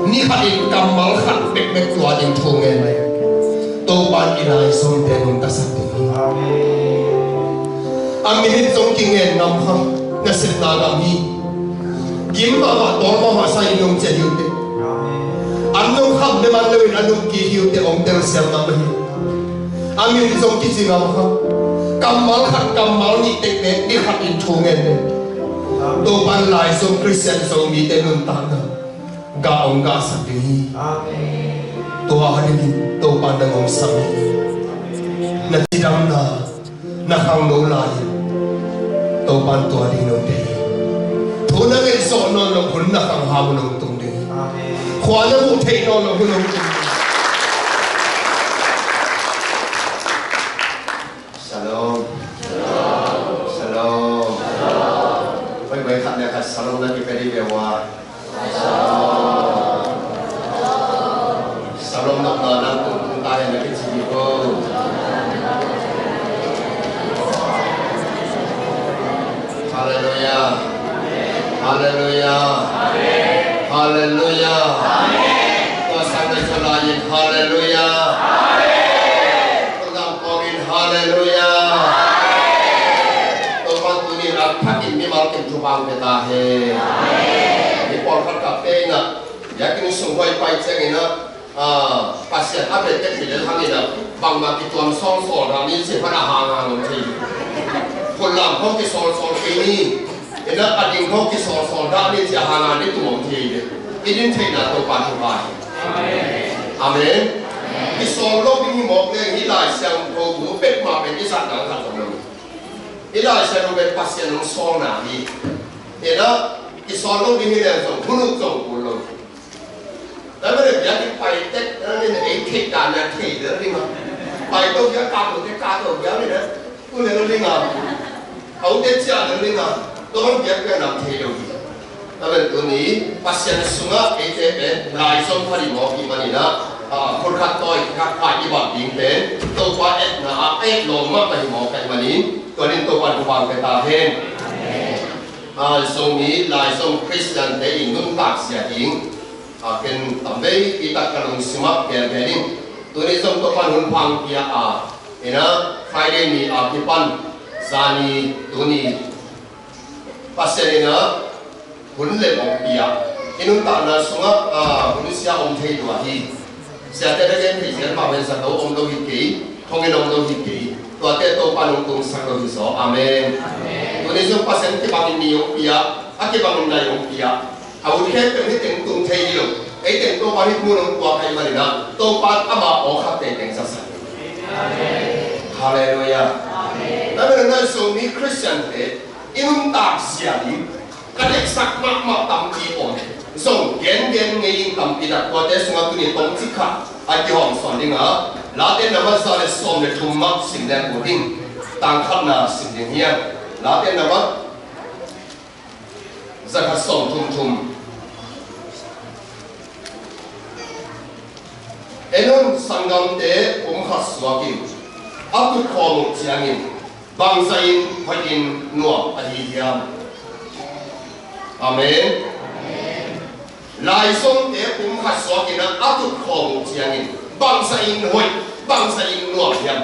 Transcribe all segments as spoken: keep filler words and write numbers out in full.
Ni khat in kammal khat bekbek tua ding thu ngen. Topa'n i laizomte nungtasak ding hi. A minit zong kingen ngam kha, na sepna ngam hi. Gim mahmah, tawl mahmah sa in nung ciah hi uh teh. An nung kham le man lo in a nung kik hi uh teh, hong telsiam mahmah hi. A minit zong kici ngam kha. Kammal khat, kammal nih tektek, ni khat in thu ngen le Topa'n laizom Khristian Zomite nuntakna gah hong gahsak ding hi. Amen. Tua a dingin Topa'n nang hong sam hi. Na cidamna, na khangno lai-in Topa'n tua ding nong thei hi. Thu na ngeih zawh nawn loh hun na khangham hun hong tung ding hi. Amen. Khua na muh theih nawn loh hun hong tung ding hi. Shalom. Shalom. Shalom. Shalom. Oi, oi, khat le khat shalom na kipia dih ve ua. Shalom nopna nang tung tung ta hen na kici hi ko. Halleluiah. Halleluiah. Halleluiah. Tua sang na zaw lai-in halleluiah. Tua lam kawmin halleluiah. Topa'n tuni-in a thakin mimal kim thupha hong pia ta hen. Mi pawlkhat kap pia in ah, biakinn sung huai pai ciangin ah, ah, Pasian a pia tek hi lel hangin ah, bangmah kituam sawlsawl dah ni ci phat a hanghang om thei. Phunlam khawng kisawlsawl kei ni. In ah a ding khawng kisawlsawl dah ni ci a hanghang ni tum om thei. I din theihna Topa thupha hi. Amen. Kisawl lo ding hi mawk leng hih Lai Siangtho bu bek mah pen i zatna khat zong lo hi. Hih Lai Siangtho pen Pasian hong sawlna hi. In ah kisawl lo ding hi leng zong hun ut zong kul lo hi. Tua manin biakinn pai tek, tua manin ei theih dan na thei lel ding a. Pai to biak, kah to te kah to biak ni na. Tu lel ding a. A ut te ciah lel ding a. Tua bang biak biak na thei lo hi. Tua manin tuni Pasian sungah eite pen laizom khat i mawk i hih manin ah, ah, khut khat tawi khat khat i bang ding pen Topa etna ah a et lawm mahmah i mawk i hih manin, tua in Topa thupha hong pia ta hen. Ah, Zomi laizom Khristiante i nuntak zia ding a, ken tam vei i tak ka lungsim ah gelgel ing. Tuni zong Topa'n hun pha hong pia a, in ah Friday ni a kipan zani tuni Pasian in ah hun lem hong pia. I nuntakna sungah, ah, hun sia om thei lua hi. Siate na gen thei zel mah pen zato om lo hi kei, thonginn om lo hi kei. Tuate Topa'n hong tungsak lo hi zaw. Amen. Tuni zong Pasian kibangin ni hong pia, a kibangin nai hong pia. A hun khempeuh hih teng tung thei hi lo. Ei teng Topa hih mun hong puak ahih manin ah, Topa'n ama awkhatte teng zasak hi. Halleluiah. Tua manin ah Zomi Khristiante i nuntak zia ding ka deihsak mahmah tampi om. Zong gengen ngei ing, tampi tak. Tuate sungah tuni tawmcik khat a kihawm sawn ding a, Late na mat za le sawm le thum mah sim leng ut ing. Tang khatna sim ding hi hang. Late na mat za khat sawm thum thum. En un, sanggamte pum khat suakin a tutkhawm uh ciangin bangzahin hoihin nuam ahi hiam? Amen. Laizomte pum khat suakin a tutkhawm uh ciangin bangzahin hoih, bangzahin nuam hiam?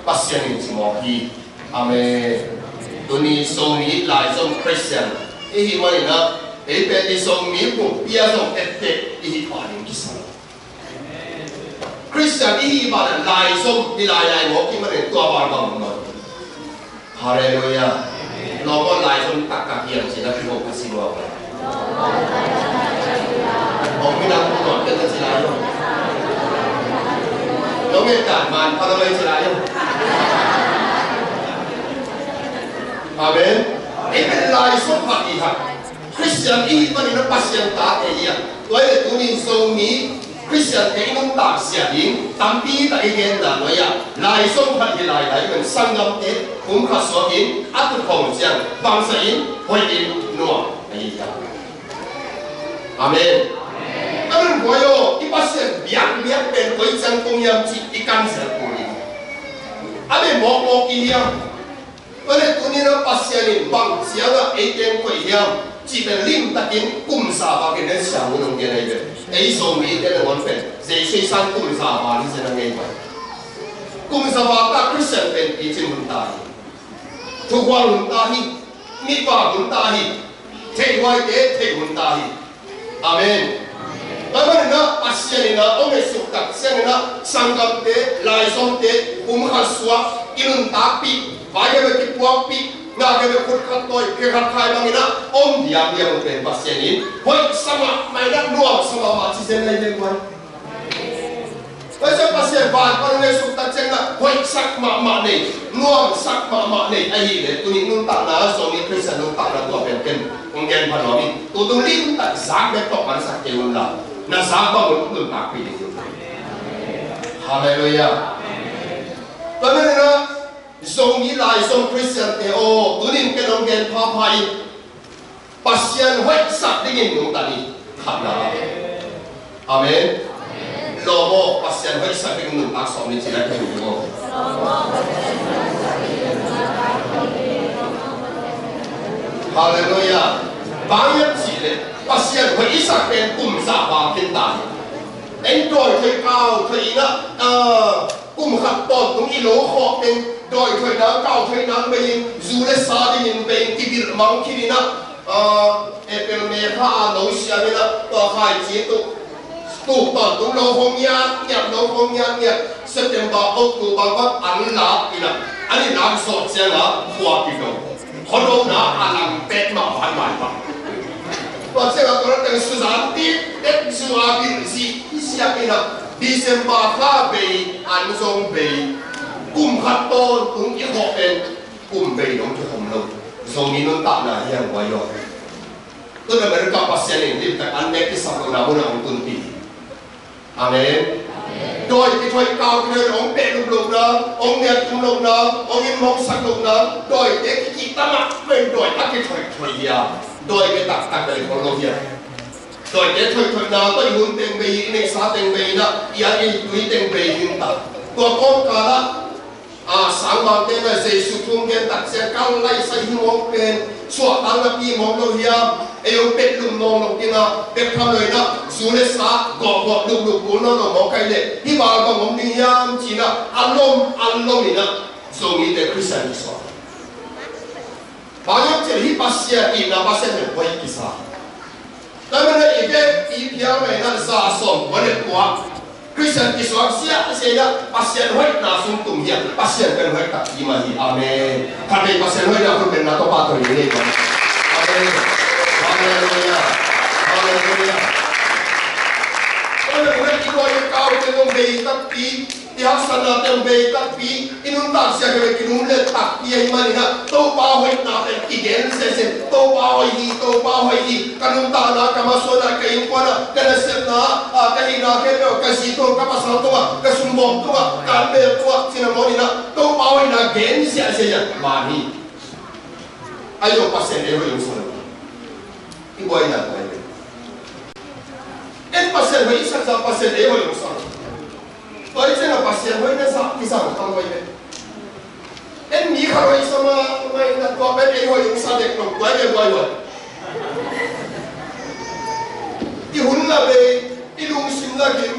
Pasian in ci mawk hi. Amen. Tuni Zomi laizom Khristian i hih manin ah, ei pen i Zomi buppi ah zong etteh i hih manin kisam. Khristian i hih banah laizom i lailai mawk i hih manin tua banah bang om nawn. Halleluiah. Lawm aw, laizom taktak hiam cih na kiho ka si lua. Hong minam kum nuam ken na ci lai lo. Nong et dan man pha lo ei ci lai lo. Amen. Ei pen laizom pha i hak. Khristian i hih manin a Pasian tate hi a. Tua hi leh tuni in Zomi Khristiante i nuntak zia ding tampi tak i genna nuai-ah laizom khat hi lailai, i pen sanggamte pum khat suakin a tutkhawm uh ciang bangzahin hoihin nuam ahi hiam? Amen. Amen. Buai aw, i Pasian biakbiak pen koi ciang kong hiam cih i kan zel kul hi. A bia mawkmawk i hiam? Tua leh tuni in a Pasian in bang ciangah ei teng koih hiam? Cih pen limtakin kum za val ken nen siang un hong gen ahi ve. Ei Zomite nangawn pen Jesu i san kum za val hi zen a ngei pai. Kum za val ta Khristian pen picin hun ta hi. Thukhual hun ta hi. Mipa hun ta hi. Theihhuaite theih hun ta hi. Amen. Tua manin ah Pasian in ah hong ngaihsut tak ciangin ah sanggamte, laizomte, kum khat suak, kinuntakpih, vai khat bek kipuakpih, na khat bek khut khat tawi, khe khat khai bangin ah om diamdiam uh pen Pasian in hoihsa mahmah in ah nuamsa mahmah ci zen ahi ve guai. Tua ciang Pasian van pan ngaihsut tak ciangin ah hoihsa mahmah nei, nuamsa mahmah nei ahih leh tuni nuntakna, Zomi Khristian nuntakna tua pen ken kong gen pha nuam hi. Tutung limtak zak bek tawh mansak kei un la, na zak bang un nuntakpih ding hi. Halleluiah. Tua manin ah Zomi laizom Khristiante aw, tunin ken hong gen phapha hi. Pasian hoihsak dingin nungta ni. Khatna. Amen. Lawm aw, Pasian hoihsak dingin nuntak sawm ni ci-in a thei uh hi maw? Halleluiah. Bang hiam cih leh Pasian hoihsak pen kum za val khin ta hi. En dawi thoi kau thoi in ah, ah, kum khat tawntung i lo khawh teng dawi thoi nang kau thoi nang bei in, zu le sa dingin bei in, kibilh mang khin in ah, ah, April May kha a lo siam in ah, tua khaici tuk, tuk tawntung lo khong ngiat ngiat, lo khong ngiat ngiat, September, October vat an lak in ah, an i lak zawh ciang a khua kidong. Khuadona a lang pek mah vanvai pah. Tua ciangah tua teng Suzanne pi tek zu a bilh zih i siak in ah December kha bei, an zong bei, kum khat tawntung i khawh pen kum bei dong kikhom lo. Zomi nuntakna hi hang guai aw. Tun America Pasian in limtak an nek kisap lohna munah hong tunpih. Amen. Dawi kithoih kau kithoih hong peh luplup nang, hong niat tum loh nang, hong in mongsak loh nang, dawite kikihta mahmah in dawi a kithoihthoih hi a, dawi bia taktak bel khol lo hi a. Dawite thoihthoihna tawh i hun teng bei hi, i neihsa teng bei hi na, i an i tui teng bei hi ta. Tua kawmkal ah A, sangmangte na Jesu thu gen tak ciang kal laisai hi mawk pen suahtakna pi mawk lo hiam? Ei hong pet lum nawn lo ding a, bek tham lo in a, zu le sa gawhgawh luplup kul nawn lo mawk kei leh hih bang bang om ding hiam ci-in a, a lom a lom in a, Zomite Khristian kisuak. Bang hiam cih leh hih Pasian itna Pasian in buai kisa. Tua manin i vekpi phial mah in a za sawm kua le kua Khristian kisuak ziahziah in a Pasian hoihna sung tung hi a, Pasian pen hoih takpi mah hi. Amen. Khatvei Pasian hoihna khut bengna tawh pahtawi ni nei. Amen. Halleluiah. Halleluiah. Tua manin i kau i kau te nong bei takpi. I haksatna teng bei takpi, i nuntak ziak hi ve, kinum let takpi ahih manin a, Topa hoihna pen kigen sese, Topa hoih hi, Topa hoih hi, ka nuntakna, ka masuanna, ka innkuan ah, ka nasepna, a, ka hihna khempeuh, ka zi tungah, ka pasal tungah, ka sumbawm tungah, ka anbel tungah, cina mawnin a, Topa hoihna gen ziahziah hi a, man hi. Ahi zong Pasian ei hoih hong sa lo. I buaina tua hi ve. En Pasian hoih i sak zah Pasian ei hoih hong sa lo. Tua hi ciangin a Pasian hoihna zah i zang kham hoih ve. En mi khat hoih sa mah, mah in a tua pen ei hoih hong sa dek lo, tua hi ve buai hoih. I hun la bei, i lungsim la gim.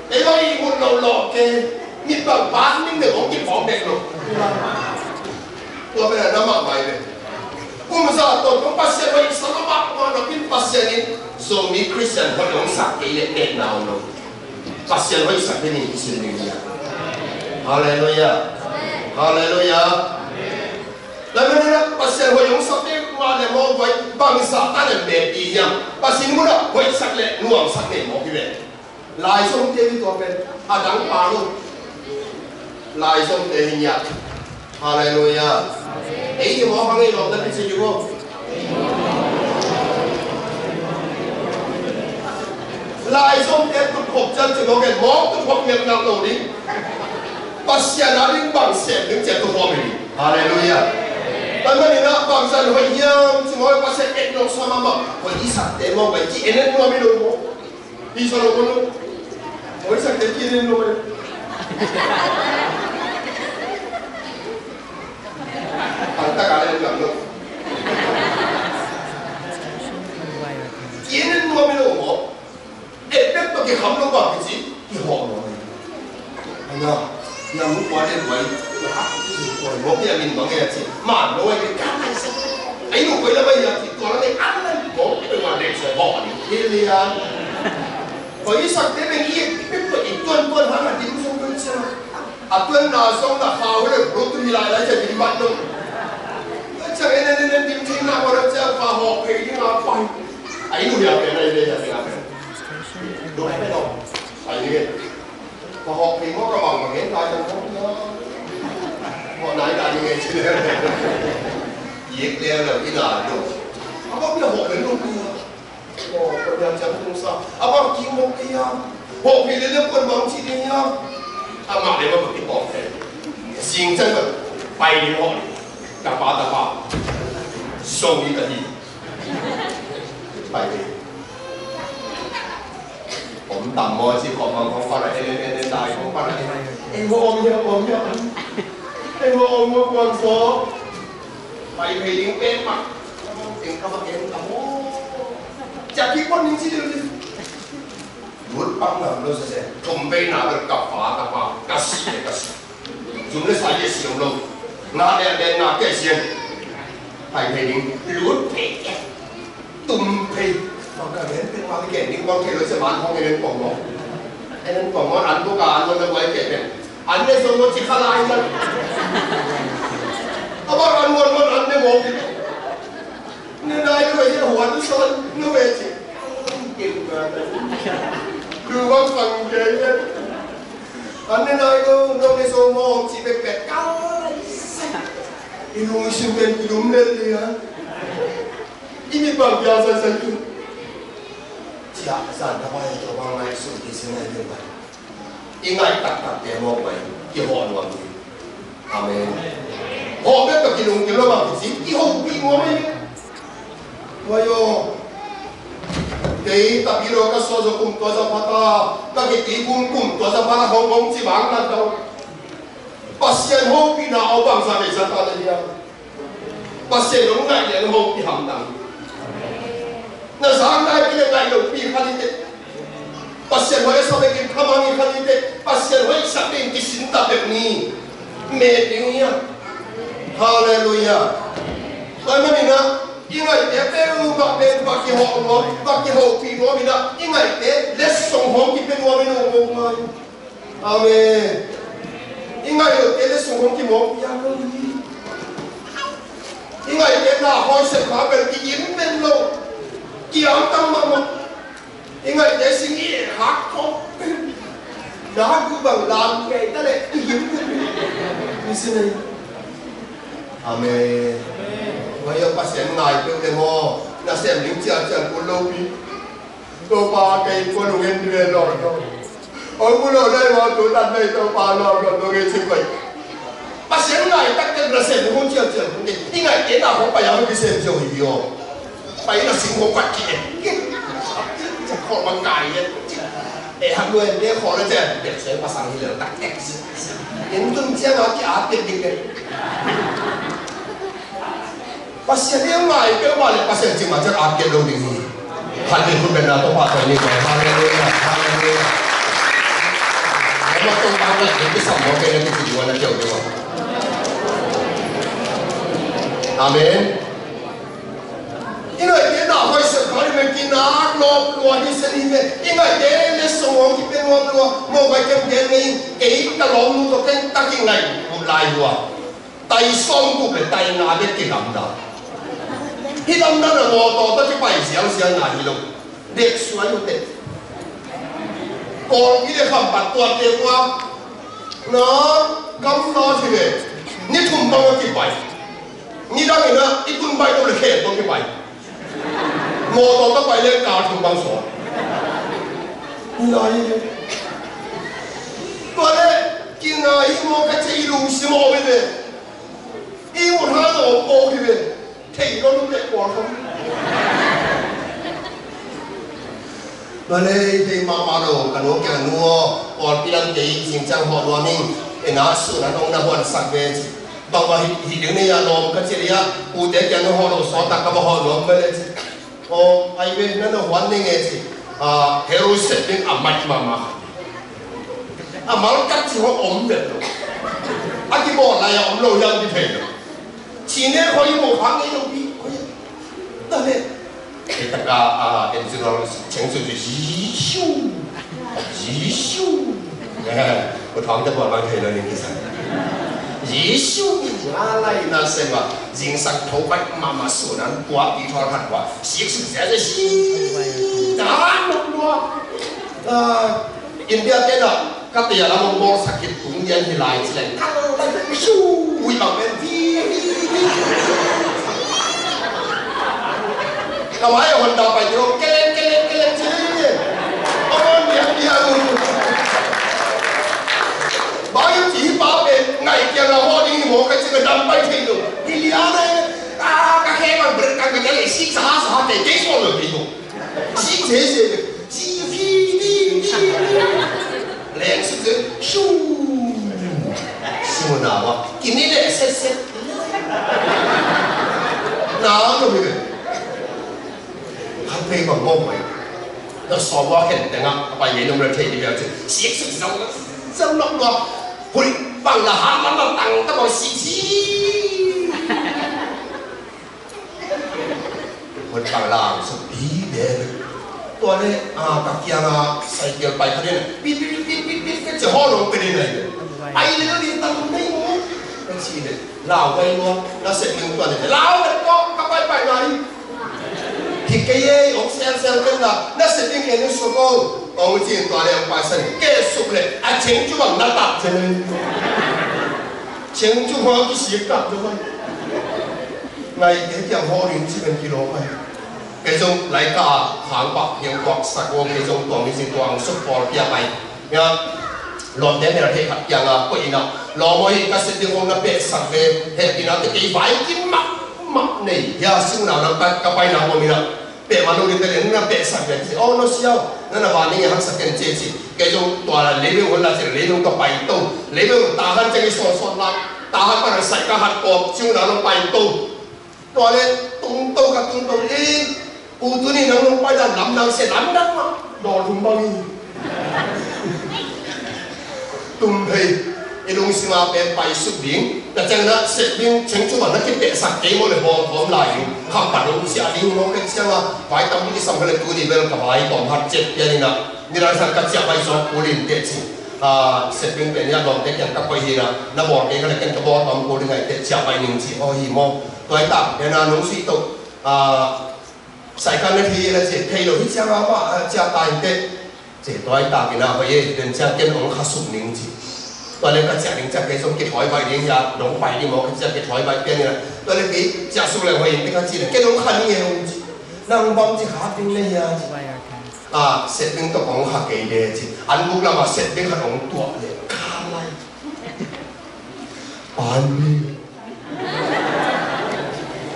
Ei bang i mut lo lawh kei, mit bang ban ning deuh hong kiphawk dek lo. Tua pen a na mahmah hi ve. Kum za tawntung Pasian hoih sa lo mahmah napi in Pasian in Zomi Khristian hoih hong sak kei leh nekna om lo. Pasian hoih sak dingin i sin ding hi a. Halleluiah. Halleluiah. Tua manin a Pasian hoih hong sak ding mah leh mawk vai bangzah ta leh mehpi hiam? Pasian munah hoih sak leh nuam sak nei mawk hi ve. Laizomte hi tua pen a dang pa lo. Laizomte hi ngiat. Halleluiah. Ei hi mawk hang ei lawm na kici hi maw? Laizomte tutkhop ciang ci mawk en mawk tutkhop ngiat ngiat lo ding. Pasian a ding bang sem ding ciang tutkhop hi ding. Halleluiah. Tua manin a bangzah hoih hiam ci mawk Pasian et nop sa mahmah. Hoih i sakte mawk bai ci en et nuam hi lo maw? Hi sa lo maw lo. Hoih sakte ci en et nuam hi. Ang taka en nuam lo. Ki-en nuam hi lo maw? Et bek tawh kikham lo bang kici, kihawh nuam hi. Ana, yang mu kua le buai, kua mawk hi a min bang e a ci. Man lo ai ka nai sa. Ai lo koi la bai a ci, tua la nei an lan ko, pe wa le sa ho ni. Hi lian. Ko i sak te beng i et bek tawh i tuan tuan hang a dim sung tuan cia. A tuanna zong na kha uh le bro tu mi lai lai cia dim bat lo. Tua ciang en en en en dim thei na ko la cia kha hawk phei ding a pai. Ai nu ya pen ai le ya pen a pen. Duk pen lo. Ai ni. Kha hawk phei maw ka bang bang en lai cia kong ya. Hawk nai ka ni nge ci le. Yek le lo i la lo. A bang mi hawk le lo mi ya. Aw, Pasian ciang tung sa. A bang ki mawk kei a. Hawh kei lele kuan bang ci ding a. Amah le mah bang ki tawh thei. Zing ciang bang pai ding hawh. Ka pa, ka pa. Song ni ka hi. Pai ding. Om tam maw ci kawm bang kong para en en en en dai kong para en. Ei hawh om hiam, om hiam. Ei hawh om hiam kuan so. Pai phei ding pen mah. Teng ka va gen ka maw. Ciah kik pon ning ci ding. Lut pak ngam lo sese. Thum bei na bel ka pa, ka pa, ka si le ka si. Zum le sa ye siam lo. Nga le le nga ke siam. Pai phei ding. Lut phei ke. Tum phei. Bang ka gen pen ma ke ding bang ke lo se man hong en en pong mo. En en pong mo an bu ka an lo na buai ke pen. An ne song lo ci kha lai man. A bang an lo man an ne mo. Ne nai lo ye huan son lo ye ci. Ke lu ka ta. Lu bang fang ke ye. An ne nai lo lo ne song mo ci pek pek ka. I lung i sim pen i lum le le a. I mi bang pia sai sai tu. Cia zan ta bai to bang ngai su ki sin ngai pen bai. I ngai taktak te mawk bai. Kihawh nuam hi. Amen. Hawh bek ka kilung kilo bang kici kihopih nuam hi. Tua yo. Kei tapi lo ka suah zo kum tua za pata. Ka kiti kum kum tua za pata hong hong ci bang na tau. Pasian hopihna aw bang za bei za ta le hiam. Pasian hong ngaih leh na hopih hamtang. Na zang nai pi le ngaih lopi kha ni teh. Pasian hoih a sa bekin khamang i kha ni teh. Pasian hoih sak ding kisin ta pek ni. Met ding hi a. Halleluiah. Tua ahih manin ah i ngaihte peuh bak pen bak kihawh nuam, bak kihopih nuam in ah i ngaihte letsong hong kipia nuam in ah hong ngai. Amen. I ngaih lote letsong hong kimawk piak lo hi. I ngaihte na hawi sep kha bel ki-im pen lo. Ki-amtang mahmah. I ngaihte sing i eh khak khawm pen. Na gu bang lam kei ta leh i-im pen lo. Ni si nei. Amen. Hua hi a Pasian ngai peuh le maw. Na sem ding ciacian kul lo pi. Topa kei kua lung en ve lo. Ong mu lo dai ma tu tan dai Topa lo lo lo nge ci koi. Pasian ngai tak tak na sem hong ciau ciau hong kei. I ngaihte na hong pai a hong kisem ciau hi aw. Pai na sing hong pat ki en. Khawh bang kai en. Eh, hak luen te khawh la cian. Bek soi pasang hi lo tak tek. En tun ciang a ki a tek dik tek. Pasian i ngai peuhmah leh Pasian cih mah ciang at kei lo ding hi. Khat vei khut beng na tawh pahtawi ni ko. Halleluiah, halleluiah. Amah tawh pahtawi ni kisam maw kei na kici ding a na keu ding a. Amen. I ngaihte na hoih sep kha ding mah kinak lawp lua hi sel hi ve. I ngaihte letsong hong kipia nuam lua. Mawh vai kem gen ngei kei ka lawmnu tawh ken tak i ngaih uh lai lua. Tai sawm guk le tai nga bek kidamdam. Hih damdam a mawtaw tawh kipai zialzial ngai hi lo. Dek suai uh teh. Kawlpi le Khampat tuate uh a na gam na hi ve. Ni thum bang a kipai. Ni dang in a i tun baih lo le khe tawh kipai. Mawtaw ka pai le kal thum bang sawn. Ngai hi. Tua le kingai hi maw ka ci i lungsim a om hi ve. I ut hang a om pawh hi ve. Thei lo lum le pawl khawm. Tua le i thei mahmah lo ka nu kia nu aw. Pawlpi lam kei zing ciang hawh nuam ing. E nak sun a nong na huan sak ve ci. Bang va hi ding nei a lawm ka ci lei a. Ute kia nu hawh lo sawt tak ka va hawh nuam ve le ci. Aw, ai ve, na na huan ning e ci. A, Herod sep ding a mat mahmah. A malkat ci hong om vet lo. A kibawl lai a om lo hiam ci thei lo. Ci ne khoi mo khang ei lo pi. Khoi. Ta le. Kei taka, a, en ci lo ceng cu ci Jisu. Jisu. Ko thawng te bawl bang thei lo ning kisa. Jisu. Nga lai na sem a. Zingsang tho bai mahmah sunan kua pi thawl khat kua. Sik sik sia sia si. Dan nok lua. A, India te na ka tia lam ong bawlsak khit tung lian hi lai ci leng kal lai shu hui bang pen vi vi vi. Ka vai a Honda pai tiro keleng keleng keleng ci leng. Ong on lian lian. Bang ci pa pen ngai kia la ho ding mo ka ci ka dam pai thei lo. Hi lian ai. Ka ka khe bang ber ka ka le si sa sa te ke so lo ke lo. Ci ce ce ci fi fi fi. Leng su ce shu. Su na wa kini le se se. Na no mi be. Khat pe bang mo mai. Na so wa khen te nga pa ye no le thei di ya ce. Ci su zau zau no wa. Hui bang la ha ma ma tang ta mo si si. Hun pang lam suk pi de. Tua le a ka kiang a cycle pai kha de na. Pit pit pit pit pit pit ci ho lo pe de na. Ai le ni tam nei mo. Ka ci de. Lau wai mo. Na se ning tua le. Lau le ko ka pai pai na hi. Hi ke ye ong sel sel ken na. Na se ning ke ni so ko. Ong ci tua le pai san. Ke suk le. A ceng cu bang na tap ceng. Ceng cu ho ki sik tap ceng. Ngai te kiang ho rin ci ben kilo pai. Kei zong laika a khang pah piang tuak sak aw, kei zong tuang mi zing tuang suk pawl pia pai. Nia, lawm te mel thei khat kiang a koih ina. Lawm aw hi ka sit ding hong na peh sak ve. Heh ina te kei vai kim mah mah nei. Hia sing na na ka pai na hong ina. Peh ma lo ding te le na peh sak ve. Aw no siau. Na na van ning e hak sak ken ce ci. Kei zong tua la leibeu hon la ci leibeu ka pai to. Leibeu ta han ceng i sawt sawt la. Ta han pa na sai ka hat kawp. Sing na lo pai to. Tua le tung to ka tung to i u tuni nang nong pai dan lam nang se lam nang ma dawl thum bang i tum phei i lungsim a pen pai suk ding. Ka ciang na sep ding ceng cu bang na kipehsak kei maw le bawl khawm lai ding kham pat hong sia ding maw ka ciang a vai tam ding i sam ka le tuni bel ka vai tawm hat cet pian ina midang san ka ciah pai zawk kul in teh ci. Sep ding pen ia lawmte kiang ka koih hi ina na bawl kei ka le ken ka bawl tawm kul ding ai teh ciah pai ning ci aw hi maw. Tua i tak nena nong sih to, a, saikal na thi na ci thei lo hi ciang a mah, a, ciah ta in teh. Ci tua i tak ina hoih e, den ciang ken ong kha suk ning ci. Tua le ka ciah ning ciang kei zong kithawi vai ding hia, dong pai ding maw ka ciah kithawi vai pian ina. Tua le kei ciah suk le hoih in teh ka ci le ken ong kha ning e ong ci. Nang bang ci kha ding le hia ci. A, sep ding tawh ong kha kei de ci. An buk lam a sep ding khat ong tuah le kha lai. Pan mi.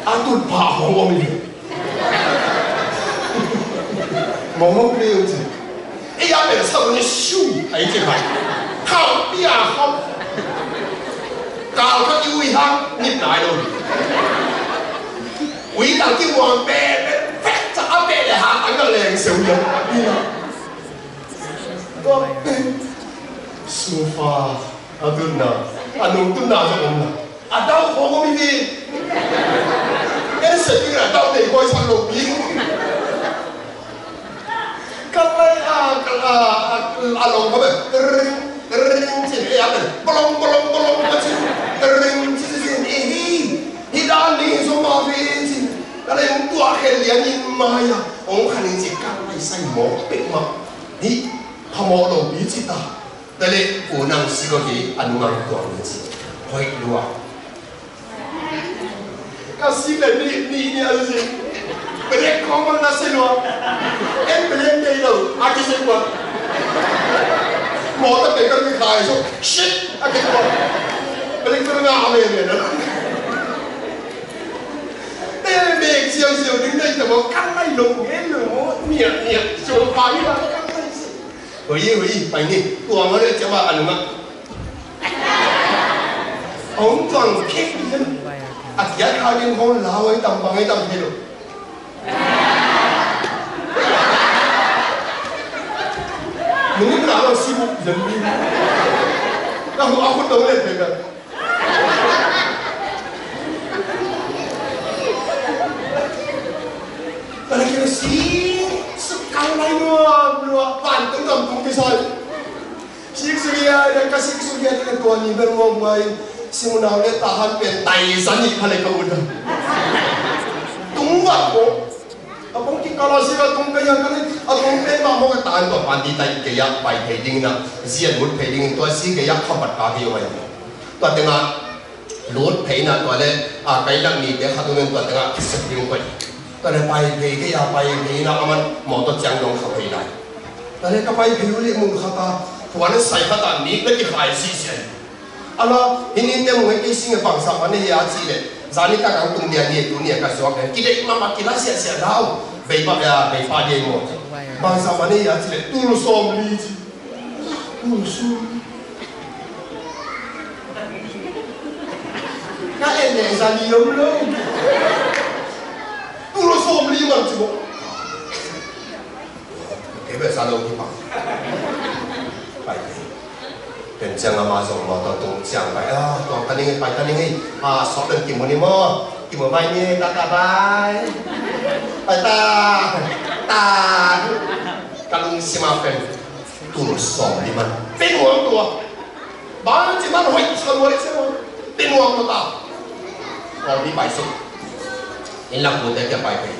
A tut pah hong om hi. Mong hong pia uh ci. Ei a pen sa un shu ai ci pai. Khau pia khau. Kal kha ki ui hang nit nai lo. Ui tang ki wang pe pe pe ca a pe le ha tang ka leng seu ya. Tua pe. Sufa. A tunna, a nung tunna zong om na. A dau khawng om hi. En sep ding a dau nei koi sak lo pi. Ka lai a, ka la, a, a long ka be. Ring, ring, cin, e a be. Bolong, bolong, bolong, ka cin. Ring, cin, cin, e hi. Hi dan ding hi so ma ve cin. Ka lai ong tua khen lian in ma ya. Ong khan in cin ka lai sai mawk pek ma. Hi, phamawh lo pi ci ta. Tua le u nang sik aw hi a nungang tuang na ci. Hoih lua. Ka sik le ni ni ni a si. Pelek khawng man na si lua. En pelek nei lo a ki si lua. Mawtaw pe ka mi khai so. Shit a ki lua. Pelek tu na a me me na. Te mek siau siau ding nei ta mo kan lai lo ngen lo mo. Nia nia so pa ni ba kan lai si. Hui, hui, pai ni. Tuang a le ciama a nunga. Hong tuang khek ni. A kiat kha ding hong lau ai tam bang ai tam thei lo. Ka hu a khut dong let pek a. Ka na kira si suk kang lai nuam nuam, vantung dam tung kisai. Sik suk ia, ka sik suk ia, ka tua ni ber ngom ngai. Simunau le tahan pen tai sani pha le ka ut a. Tung vat ko. A pong kikal a sik a tung kei a ka le, a tung kei mah mawk a tahan tua panti tai kei a pai thei ding in a, zia lut thei ding in tua si kei a khampat ka kei ua. Tua teng a lut thei in a tua le, a kai lak ni te khat ung in tua teng a kisep ding koih. Tua le pai thei kei a pai thei in a aman mawtaw ciang dong kha thei lai. Tua le ka pai thei uh le mun khat a, puan sai khat a nik le kikhai sisia. Ala, hih ni te mung e kei sing e bangsa mah nei a cih leh. Zani tak ang tung dia ni e tu ni e ka suak e. Kideih mahmah kila siahsiah lau. Bei pa, ya, bei pa dia maw. Bangsa mah nei a cih leh. Tul sawm li ci. Tul sawm. Ka en leh za li om lo. Tul sawm li man ci maw. Kei bel sa lo ki pang. Pai kei. Pen ciang ama zong mawtaw tung ciang pai. Ah, tuang ta ning ei, pai ta ning ei. Ah, sawt pen kimu ni maw. Kimu bai ni, ta ta bai. Pai ta. Ta. Ka lungsim a pen. Tul sawm li man. Pen uang tua. Bang ci man hoih sa luai sia maw. Pen uang tua ta. Kawlpi pai suk. Inn lak pute kia pai kei.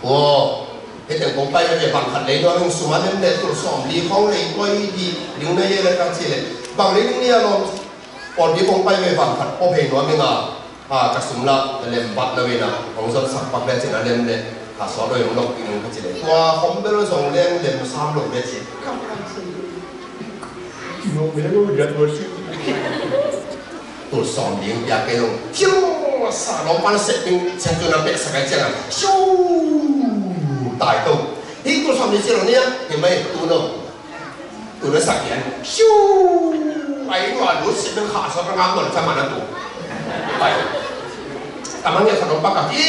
Aw, hih teng kong pai ve ve bang khat lei nuam ing, sum a lem le tul sawm li khawng lei koi di ding na hia le ka ci le. Bang lei ding ni a lawm. Pawlpi kong pai ve bang khat pawh phei nuam ing a, a, ka sum la lem bat lo in a, hong zon sak pak le cin a lem le, a, sual lo in hong lok ding ka ci le. Tua hom bel zong leng lem sam lo le ci. Tul sawm ding pia kei zong. Thil sa lawm pan seh ding, siang tu na pek sa kai ciang a. Siu! Tai to. Hi tul sawm ding ci lo nia, hi mai tu no. Tu na sak yan. Siu! Ai, tua lut seh ding kha sa ka ngam no sa ma na tu. Ai. Ka mang ya sa lawm pa ka. Hi,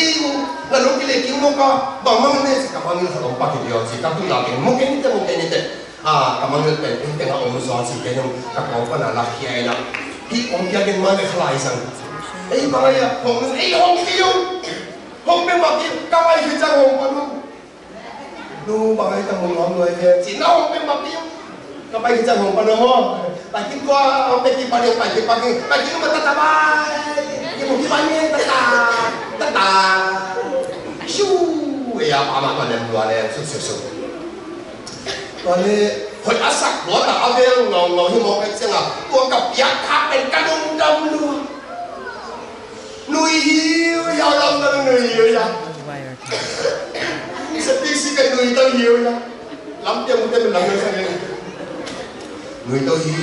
na lawm ki le ki mo ka. Bang mang ne sa ka mang ya sa lawm pa ki yo si ka tu la ke. Mo ke ni te, mo ke ni te. A, ka mangngilh pen ei tengah om zaw ci kei nung ka kawng pan a lak hi a, ei lak hi om piak in mah le kha lai sang. Ei bang a ia hong nung ei hong ki um. Hong pe mak in ka pai khit ciang hong pan um. Nu bang a ia ka hong nuam nuai ve ci na hong pe mak in. Ka pai khit ciang hong pan um aw. Pai khit kua hong pe khit pan in pai khit pan in pai khit um a ta ta bai. Ki mu khit pan in ta ta ta ta. Shu. Ei a pa mah tua lem lua lem suk suk suk. Tua le hoih a sak lua ta a vel ngaungau hi mawk a ciang a tua ka piak khak pen ka lungdam lua. Nui hi ui a lam ka nui hi ui a. Septic si ka nui tang hi ui a. Lam piang mu te min lam nui sa ngen. Nui to hi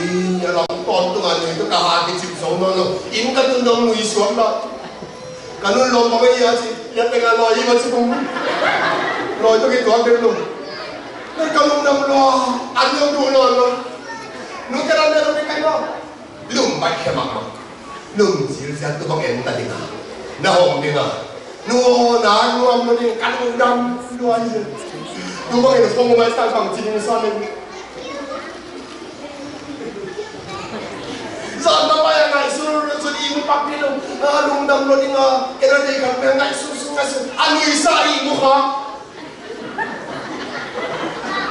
a lam tawntung a nui to ka ha kicip zong nawn lo. Inn ka tun dong nui suak lo. Ka nun lawm bang ei a ci, ia teng a lawi hi ma ci kum. Lawi tuk hi tuak dek lum. Ka lum nam lua, an lo duh lawn lo. Nu te lam ne lo dek kai lo. Lum bai khia mahmah. Lum zilzial tu bang en ta ding a. Na hawm ding a. Nu na nuam lo ding, ka lum nam lua hi. Tu bang en hong mai sang bang ci ding sa ning. Zan na pai a ngaihsun sun i mu pak ding lo, a lungdam lo ding a, kei na dei khat pia ngaihsun sun ngaihsun, a nuisa i mu kha.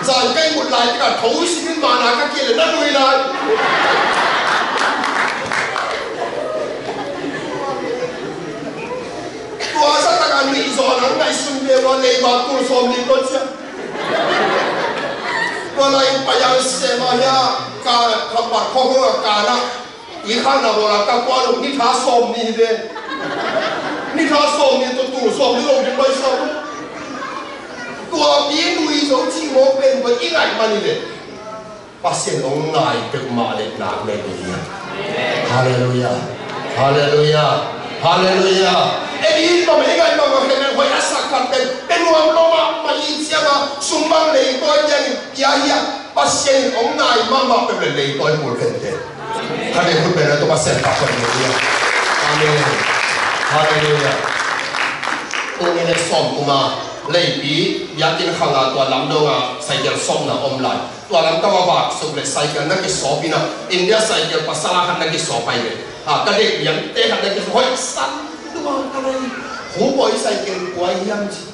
Zan ka i mut lai tika tho simin mana ka kile na nui lai. Tua sa taka nui zaw na ngaihsun ve lo lei ba tul sawm ni tua cia. Tua lai in payang sema hia ka khampat khawng a ka na. I khana bola ka kuan uh ni tha sawm ni hi ve. Ni tha sawm ni tua tul sawm ni lo ding bai sawm. Tua mi nui zo ci mawk pen tua i ngaih man hi ve. Pasian hong ngai peuhmah le nak le hi a. Halleluiah. Halleluiah. Halleluiah. Ei in bang ei ngai bang a khen hoih a sak khat pen pen nuam lo mahmah i ciang a sum bang lei tawi ciang in pia hi a. Pasian in hong ngai mahmah peuh le lei tawi kul khen te. Khat le khut pen a tu Pasian tak khat le hi a. Amen. Halleluiah. Tuni le sawm kum a Leipi biakinn khang a tua lam dong a cycle sawpna om lai. Tua lam tawh a vak suk le cycle na kisawp in a, India cycle pasal a khat na kisawp pai ve. A, ka deih liante khat na kisawp, hoih san lua ka lei. Hu bawi, cycle kua hiam ci.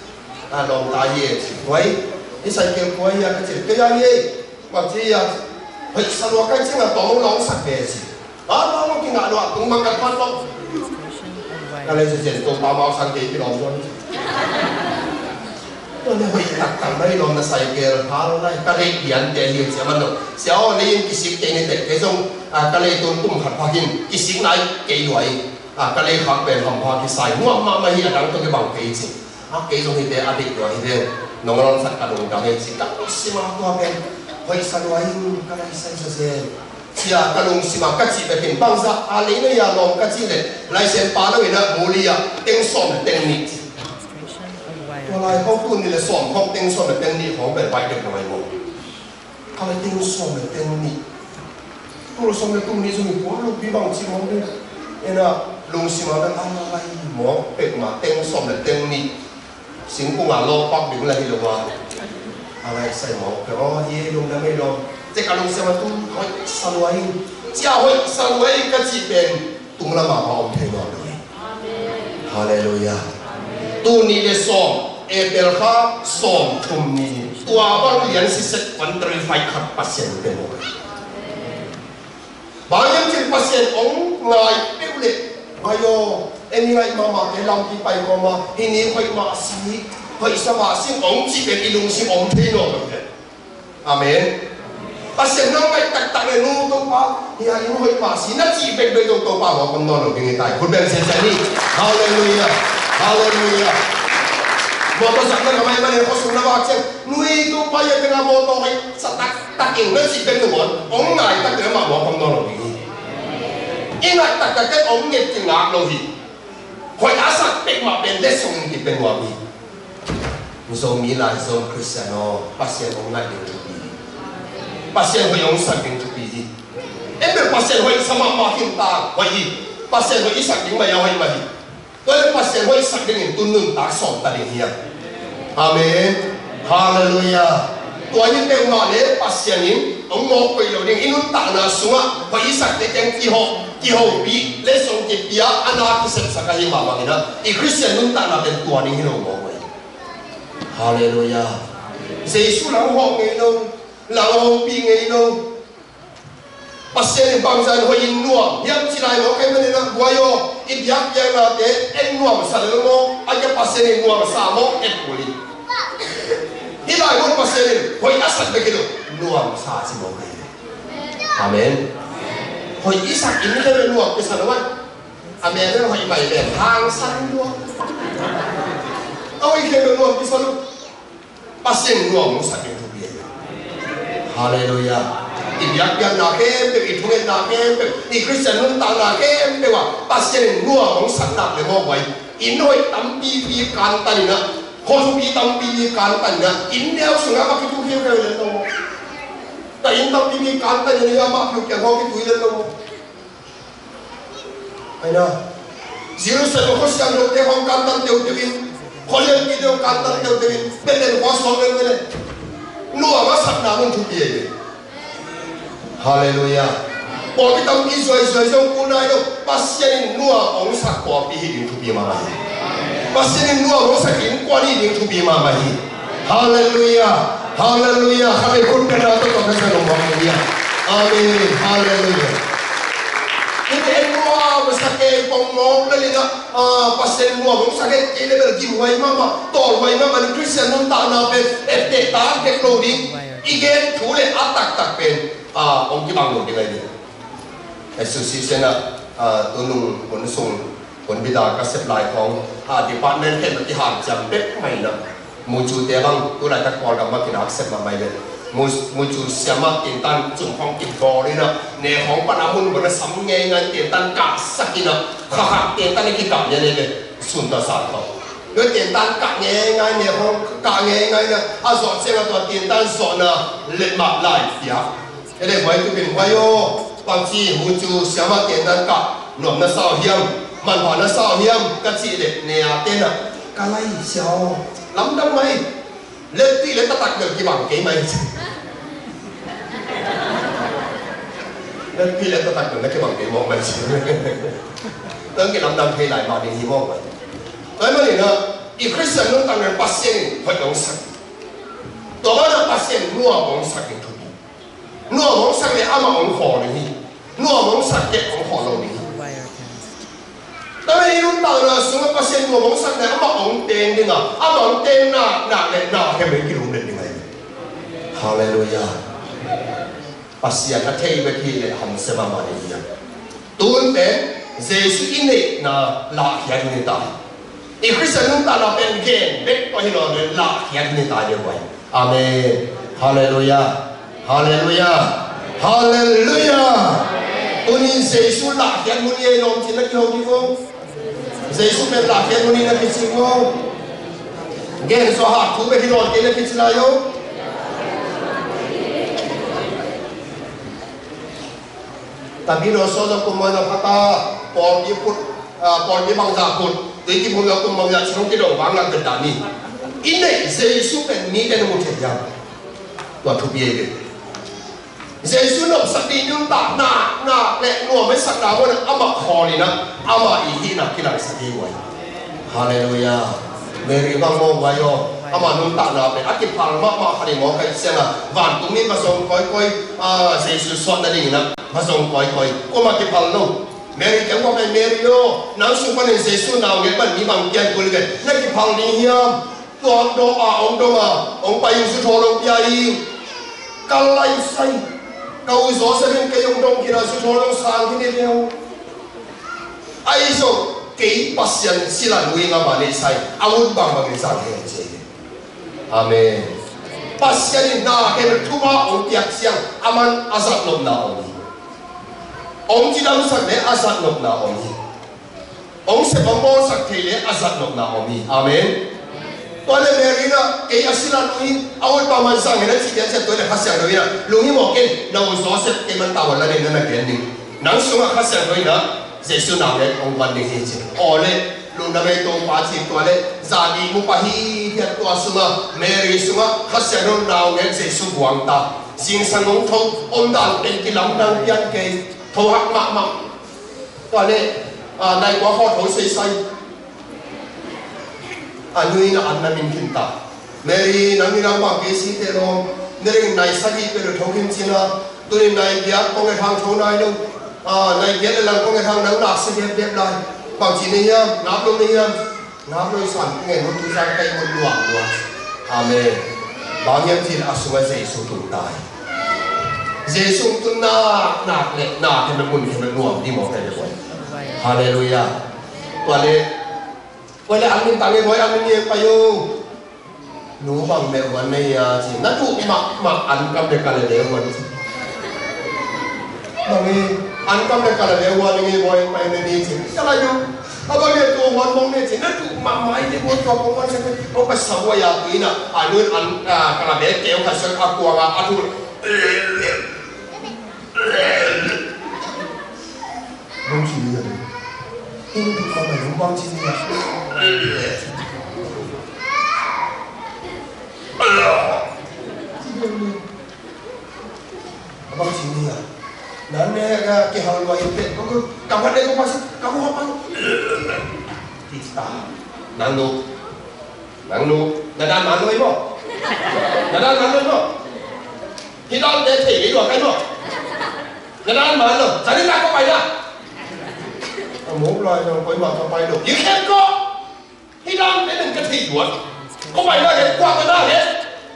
A, lawmta hi e ci. Huai, i cycle kua hi a ka ci. Kei a hi e. Bang ci a, hoih sa lua ka ci a, tawm hong lawng sak ve ci. A, lawng hong kingah lua, tung bang ka phat lawng. Ka lei sesen, Topa mau sang kei kilawm lua. Tua leh hoih taktak mai lawm na cycle phal lai, ka lei pian te hi cia man lo. Sia aw, lei in kisik kei ni teh, kei zong, a, ka lei tun kum khat phak in kisik nai kei lua in. A, ka lei khak pen hampha kisai, muak mahmah hi, a dang tawh kibang kei ci. A, kei zong hi te a dik lua hi ve. Nong lawm sak ka lungdam hi ci, ka lungsim a tua pen hoih sa lua in, ka lei sai sa se. Sia ka lungsim a ka cih bekin bangzah a lei na ia lawm ka cih leh, Laisiangtho pa lo in a muli a teng sawm le teng nih. Tua lai khawng tul nih le sawm khawng teng sawm le teng nih khawng bel bai dek lo ai maw. Ka lai teng sawm le teng nih. Tul sawm le tul nih zong i puan lo pi bang cih maw dek. Ena lungsim a bel a lai maw pek ma teng sawm le teng nih. Singkung a lawp pak ding la hi lo a. A ngaihsai mawk peuh aw, hi ei lungdam ei lawm. Cia ka lungsim a tung hoih sa lua hi. Cia hoih sa lua hi ka cih pen tung lam a va om thei nawn lo hi. Halleluiah. Tul nih le sawm, April kha sawm thum ni. Tua bang lian sisek one three five khat Pasian pen maw. Bang hiam cih leh Pasian hong ngai peuh leh, ai aw, ei mi ngaih mahmah te lampi pai kawm a, hih ni hoih mah si, hoih sa mah si hong cih pen i lungsim om thei nawn lo hi. Amen. Pasian nang ngaih taktak leh, nu Topa, hih a inn hoih mah si na cih bekbek zong Topa mawk om nawn lo ding hi ta hi. Khut beng siansian ni. Halleluiah. Halleluiah. Mawtaw sak na ka maimah leh khuasung na vak ciang, nu ei Topa, hih a teng a mawtaw hoih sa tak tak ing na cih pen nungawt hong ngai tak leh amah mawk om nawn lo ding hi. I ngai taktak teh hong nget kingak lo hi. Hoih a sak pek mah pen letsong in kipen nuam hi. Zomi lai Zom Khristian aw, Pasian hong ngai ding thupi hi. Pasian hoih hong sak ding thupi hi. En bel Pasian hoih sa mahmah khin ta hoih hi. Pasian hoih i sak ding mah a hoih mah hi. Tua leh Pasian hoih sak dingin tun nuntak sawm ta ding hi a. Amen. Halleluiah. Tua hi peuhmah leh Pasian in hong mawk koih lo ding, i nuntakna sungah hoih i sakte kiang kiho, kihopih, letsong kipia, a na kisepsak ahi mah bangin a, i Khristian nuntakna pen tua ding hi lo mawk koih. Halleluiah. Jesu lam hawh ngei lo, lam hopih ngei lo. Pasian in bangzah in hoih in nuam hiam ci lai maw, kei manin a guai aw, i biakpiaknate en nuamsa lel maw, a kia Pasian in nuamsa maw, et kul in. Hih lai maw Pasian in hoih a sak bek hi lo, nuamsa ci maw kei. Amen. Hoih i sak in kei bek nuam kisa lo ai. A mel hoih mai pen hangsan lua. A hoih kei bek nuam kisa lo. Pasian nuam hong sak ding thupi ahi. Halleluiah. I biakpiakna khempeuh, i thungetna khempeuh, i Khristian nuntakna khempeuh ah Pasian in nuam hong sak nak leh mawk vai. Inn hoih tampipi kantan in ah, khuapi tampipi kantan in ah, inn neu sungah va kitui khiukheu lel lo. Ka inn tampipi kantan in ah, amah khiukheu khawng kitui lel lo. Aina, Jerusalem khua siangthote hong kantan teuteu in, khua lianpite hong kantan teuteu in, Bethlehem khua suak leuleu leh, nuam a sakna mun thupi ahi ve. Halleluiah. Pawlpi tampi zuaizuai zong ku nai lo, Pasian in nuam hong sak pawlpi hi ding thupi mahmah hi. Pasian in nuam hong sak innkuan hi ding thupi mahmah hi. Halleluiah. Halleluiah. Khat vei khut beng a tawh tawh na sa lo mawk hi a. Amen. Halleluiah. Hih pen nuam a sa kei pong mawk lel in ah, ah, Pasian nuam hong sa kei kei leh bel gimhuai mahmah, tawlhuai mahmah ni. Khristian nuntakna pen etteh tak kek lo ding. I gen thu leh a taktak pen, ah, hong kibang lo ding ahi ding. Association ah, ah, tunung hun sung hun bida ka sep lai khawng, ah, department khen na kihanciam pek mai na. Mucu te bang, tu laitak Kawlgam mah kinak sep mahmah hi ve. Mu-, mucu siamah tintan cung khawng kibawl in ah, ne khawng pan a mun bang a sam ngeingai tintan kahsak in ah, khakhak tintan a kikah lian hi ve. Sun ta sa khawng. Tua tintan kah ngeingai, ne khawng kah ngeingai in ah, a zawh ciang a tua tintan zawhna letmah lai piak. Kei leh huai tu pen huai aw, bangci mucu siamah tintan kah nuam na sa uh hiam, manpha na sa uh hiam, ka cih leh ne a ten ah, ka lai sia aw, Lamdang mah hi. Letpih le taktak bel kibang kei mah hi. Letpih le taktak bel na kibang kei mawk mah hi. Tang kilamdang thei lai mah ding hi mawk mah hi. Tua ahih manin ah, i Khristian nuntakna Pasian in hoih hong sak. Tua banah Pasian nuam hong sak ding thupi. Nuam hong sak leh amah hong khawl ding hi. Nuam hong sak kei hong khawl lo ding hi. Tua ahih manin nuntakna sungah Pasian nuam hong sak leh amah hong teng ding a, amah hong teng nak, nak leh nak hem leh kilunglet ding ahi. Halleluiah. Pasian a thei bek hi leh hamsia mahmah ding hi a. Tun pen Jesu i neihna lahkhiat hun hi ta hi. I Khristian nuntakna pen gen bek tawh hi lo, pen lahkhiat hun hi ta hi ve. Amen. Halleluiah. Halleluiah. Halleluiah. Tuni Jesu lahkhiat hun hi ei lawm cih na kiho kik o. Jesu pen lahkhiat hun hi na kici kik o. Gen sawha thu bek hi lo kei na kici lai o. Tabilo sawza kum mawina phata, pawlpi phut, ah, pawlpi bangza phut, tui kiphum lo kum bangza chong kidong vang lang pen ta ni. I neih Jesu pen mite na mu thei hiam? Tua thupi ei ve. Jesu nopsak ding nuntakna, nak leh nuam hong sakna mawina amah khawl in ah, amah i hihna kilangsak hi uh ahi. Halleluiah. Mary bang maw guai aw. Amah nuntakna pen a kiphal mahmah khat hi maw, ka hih ciangin ah vantung mi va zong kawikawi, ah, Jesu suahna dingin ah va zong kawikawi. Kuamah kiphal lo. Mary kiang kua pai, Mary aw, nang sung panin Jesu naungek bang mi bang pian kul hi ve. Na kiphal ding hiam? Tua hong dong a, hong dong a, hong pai in zuthawl hong pia in. Ka laisai, ka u Joseph in kei hong dong khin a, zuthawl hong sang khin hi leh. Ahi zong kei Pasian sila nuih ngam a, neihsa in a ut bangbang in zang hen ci hi. Amen. Pasian in na kei bek thupha hong piak ciang aman a zat nopna om hi. Hong cidamsak leh a zat nopna om hi. Hong sep hong bawlsak thei leh a zat nopna om hi. Amen. Tua leh Mary in ah kei a sila nu hi, a ut bangbang zang hen a cih ciang, tua leh Kha Siangtho in ah lunghimawh kei in, na u Joseph kei man tavuan la ning, na na gen ning. Nang sungah Kha Siangtho in ah Jesu naungek hong guan ding hi ci. Aw leh, lungdam ei Topa ci. Tua leh zan i mu pah hithiat, tua sungah Mary sungah Kha Siangtho naungek Jesu guang ta. Zingsang hong tho, omdan pen kilamdang pian kei, thohak mahmah. Tua leh, ah, nai kua khawng tho seisai. A nu in ah an na min khin ta. Mary, nang in ah bang kei si te lo. Ni ring nai sagih peuh lo tho khin ci-in ah. Tuni nai giat kong et hang tho nai lo. Ah, nai giat le lang kong et hang nang nak si depdep lai. Bang ci na hiam, ngap lo na hiam? Ngap lo, i san kong et lo, tu zan kai mun luang luang. Amen. Bang hiam cih leh a sungah Jesu tung ta hi. Jesu tung nak, nak leh nak, kei bek mun, kei bek nuam ding maw, kei bek guai. Halleluiah. Tua leh, tua leh an min tang ei, bawi, an min ngiat pai o. Nu, bang meh huan na hia ci. Na duh mahmah an kam leh ka leh huan ci. Bang e, an kam leh ka leh huan ni, bawi, pai na ni ci. Ka la yu. A bang e, tu huan mong ni ci. Na duh mahmah ei, ni huan tua kong huan ci. Kong ka sa huai a tui na. A nun an, a, ka la bek keu ka sa a kuang a, a tu. Bang ci ni a. Inn tuk bang a lung bang ci ni a. Bang ci ni a. Nan ne ka kihal lua in pet. Ka ko, ka ko, ka ko, ka ko, ka ko. Ti ta. Nang nu. Nang nu. Na dan man lo i maw. Na dan man lo i maw. Hi dan te thei lo kai maw. Na dan man lo, zan in na ko pai na. A mawk lai na ko pai ma ka pai lo. You can go. Hi dan te nang ka thei tuan. Ko pai na he, kua ta na he.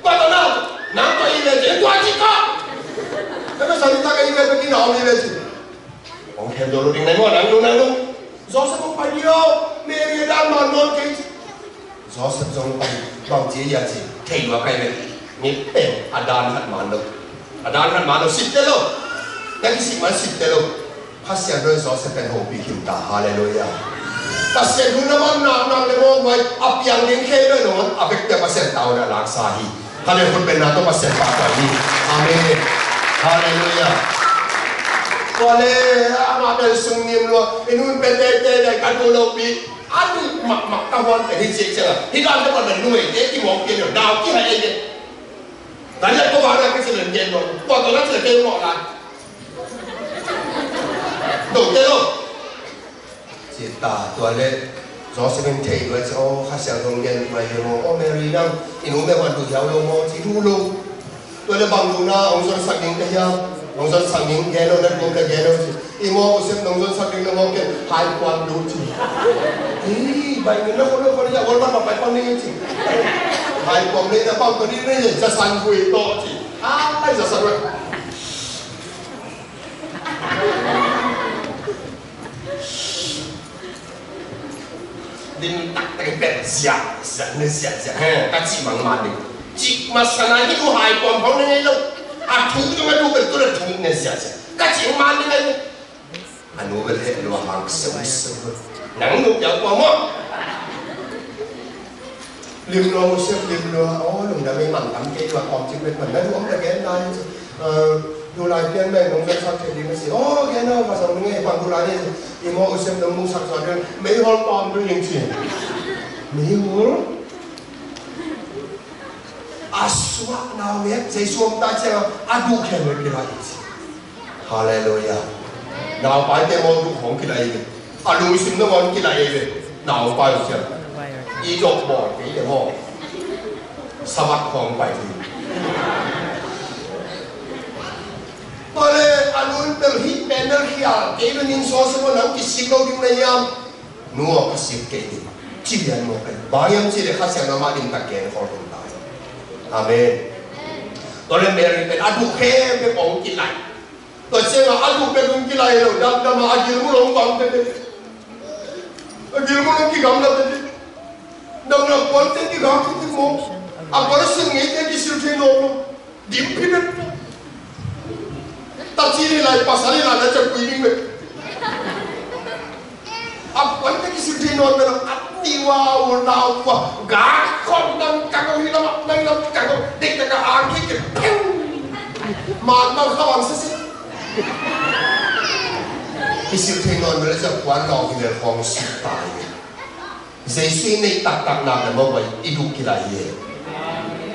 Kua ta na. Nang ko i le te, kua ci ka. Ka ka zan in na ka i le te, ki na o i le te. Ong khem do lo ding nai maw, nang lo, nang lo. Joseph ong pai dio, Mary a dan man nawn kei. Joseph zong pai, bang ci a ci, thei lua kai ve. Ni pen, a dan khat man lo. A dan khat man lo, sipte lo. Na kisik man sipte lo. Kha Siangtho in Joseph pen hopih khin ta, halleluiah. Pasian hun a man nak nak le mawk mai, a piang ding khe lo nawn, a vekpi a Pasian tavuan a laksa hi. Halleluiah, khut bengna tawh Pasian pahtawi ni. Amen. Halleluiah. Tua le, amah pen sung nim lua, i nun pen teitei le ka tu lo pi. A duh mahmah ka huan pen hi ciah ciangah hih dan te pan pen numeite kimawk pian lo, dau kihai ei ve. Dan lian ko vana ka ci len gen lo, kua tawh na ci le kei mawh lai. Dong te lo. Ci ta tua le Joseph in thei tua ci, aw, Kha Siangtho gen tua hi maw, aw, Mary nang i nu me huan duh hiau lo maw, ci duh lo. Tua le bang duhna hong zonsak ding ka hiam? Hong zonsak ding, gen lo, na duh om le gen lo ci. I maw, Joseph nong zonsak ding na maw, ken hai kuam duh ci. Hi, bai ngen na khol lo khol ya, wal ban ma pai pang ding ci. Hai kuam le na pang ko ding le, za san vui to ci. Ai, za san vui. Lim taktak in pen ziah ziah, ne ziah ziah, he, ka cih mangman ding. Cih masa na hi, nu hai kuam hong ne ngei lo. A thu zong a nu bel tu le thu ne ziah ziah, ka cih mangman ding ahi. A nu bel heh lua hang seu seu. Nang nu piau kuam maw? Lim lua, Joseph, lim lua. Aw, lungdam ei, mang tam kei lua, kawm cik met man na duh om na gen lai ci. Aa, duh lai pian meng, nong zonsak thei ding na ci. Aw, gen aw, ka zong ngei, bang duh lai ni ci. I maw, Joseph, nong musak zuan ding, meihol kawm duh ing ci. Meihol? A suah nau mek, Jesu om ta ciang a, a duh khempeuh kilai ci. Halleluiah. Naupaite maw duh khawng kilai ve. A lungsim nangawn kilai ve. Naupai uh ciang i dawh bawl kei le maw, Sabbath khawng pai hi. Tua le a nu in bel hih pen bel khial kei ve, nin sawsawh nang kisik lo ding na hiam? Nu aw, ka sik kei hi. Ci lian maw kei. Bang hiam cih leh Kha Siangtho mah limtak gen khol khin ta hi. Amen. Tua le Mary pen a duh khempeuh hong kilai. Tua ciangah a duh bek hong kilai lo, damdam a gilmul hong bang tete. A gilmul hong kigamla tete. Damdam puante kigam tete maw. A puan a sil ngeite kisil thei nawn lo. Dim phi bek. Taci ni lai, pasal ni lai, na ciam kui ding bek. A puante kisil thei nawn bek lo, a ni ua, u nau ua, gak khawm nang kang o, hi lamah nang lam kang o, diktak a ang khit khit, phew! Man bang kha bang sisi. Kisil thei nawn bek lo, cia puan lawng hi bel khawng sik ta hi. Jesu i neih taktak nak le mawk bai i duh kilai hi.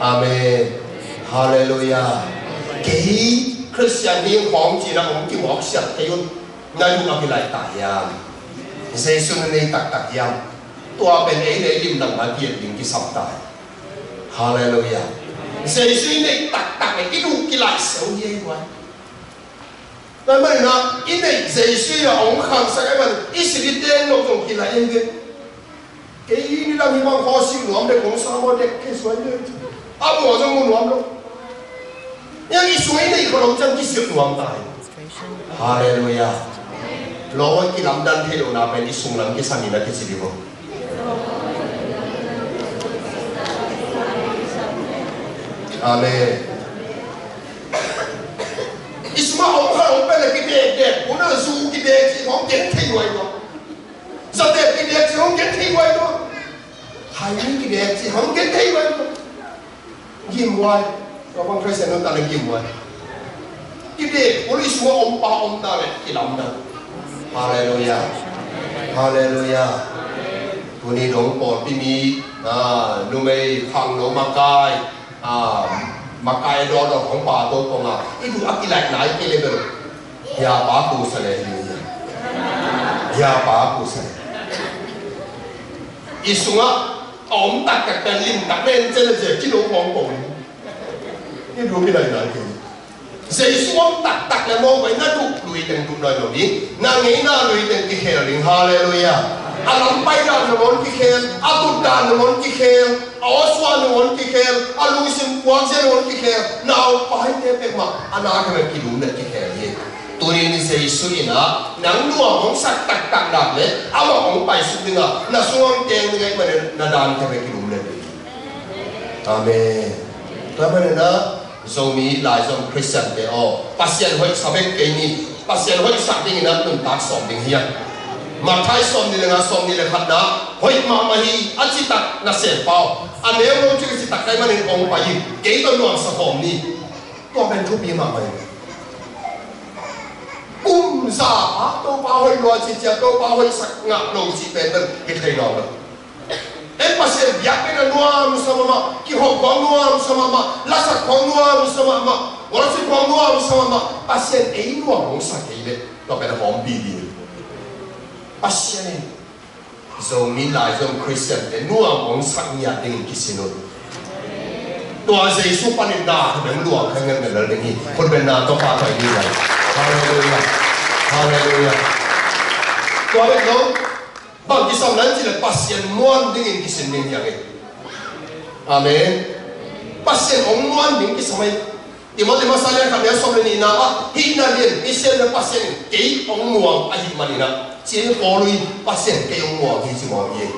Amen. Halleluiah. Kei Khristian ding khawng cih nak hong kimawk siat kei un. Na duh a kilai ta hiam? Jesu na nei taktak hiam? Tua pen ei le ei lim nangmah piak ding kisam ta hi. Halleluiah. Jesu i neih taktak le i duh kilai seuh hi ei buai. Tua manin ah i neih Jesu i a hong khangsak ei manin i silh i teng lo zong kilai ei ve. Kei nidang hi bang khaw silh nuam dek hong sa maw dek kei suai dek. A mua zong mu nuam lo. Yang i sung i neih khaw lo ciang kisilh nuam ta hi. Halleluiah. Lawng a kilamdan thei lohna pen i sung lam kisam in a kici ding maw? Amen. I sungah hong kha hong pen a kidekdek, hong na zu kidek cih hong gen thei nuai nuai. Zatek kidek cih hong gen thei huai lo. Haimi kidek cih hong gen thei huai lo. Gim huai. Tua bang Khristian nuntak le gim huai. Kidek ul i sungah om pa om ta le kilamdang. Halleluiah. Halleluiah. Tuni dong pawlpi mi, ah, numei khangno makai. Ah, makai dawdawk hong pa to kong a i duh a kilaih nai kei le bel. Hia pa kusa le hi. Hia pa kusa le. I sungah a om taktak pen limtak nen cen le zia kino hong ko. I duh a kilaih nai kei. Jesu om taktak le mawk bai na duh lui teng duh nawn lo ding, na ngeina lui teng kikhel ding. Halleluiah. A lam pai dan nangawn kikhel, a tut dan nangawn kikhel, a awsuah nangawn kikhel, a lungsim puakzia nangawn kikhel, na a paite pek mah a na khe mah kilum le kikhel hi. Tuni in Jesu in ah nang nuam hong sak taktak nak le amah hong paisuk ding a, na sung hong teng ding ahih manin na dan khe mah kilum le ding. Amen. Tua manin ah Zomi laizom Khristiante aw, Pasian hoihsa bek kei ni. Pasian hoihsak dingin a nuntak sawm ding hi a. Matthai sawmnih le nga, sawmnih le khatna, hoih mahmah hi, a citak nasem pau. A neu lo cik a citak kai manin hong pai hi. Kei tawh nuamsa hawm ni. Tua pen thupi mahmah hi. Kum Kumza a Topa hoih lua cih ciang Topa hoihsak ngah lo cih pen bel hi thei nawn lo. En Pasian biakpiakna nuamsa mahmah, kikhop khawng nuamsa mahmah, lasak khawng nuamsa mahmah, worship khawng nuamsa mahmah, Pasian ei nuam hong sa kei leh tua pen a hawmpi ding. Pasian in Zomi lai Zom Khristian te nuam hong sak ngiat dingin kisin un. Tua Jesu panin na khat beng luang kha ngelngel lel ding hi. Khut beng na Topa pai ding lai. Halleluiah. Halleluiah. Tua bek lo, bang kisam lai cih leh Pasian muan dingin kisin ding hi hang e. Amen. Pasian hong muan ding kisam hi. Timoti masa lian khat neu sawm le nihna ah, hih na lian, Pasian na Pasian kei hong muang ahih manin ah, ci hi. Paul in Pasian kei hong muang hi ci mawk hi.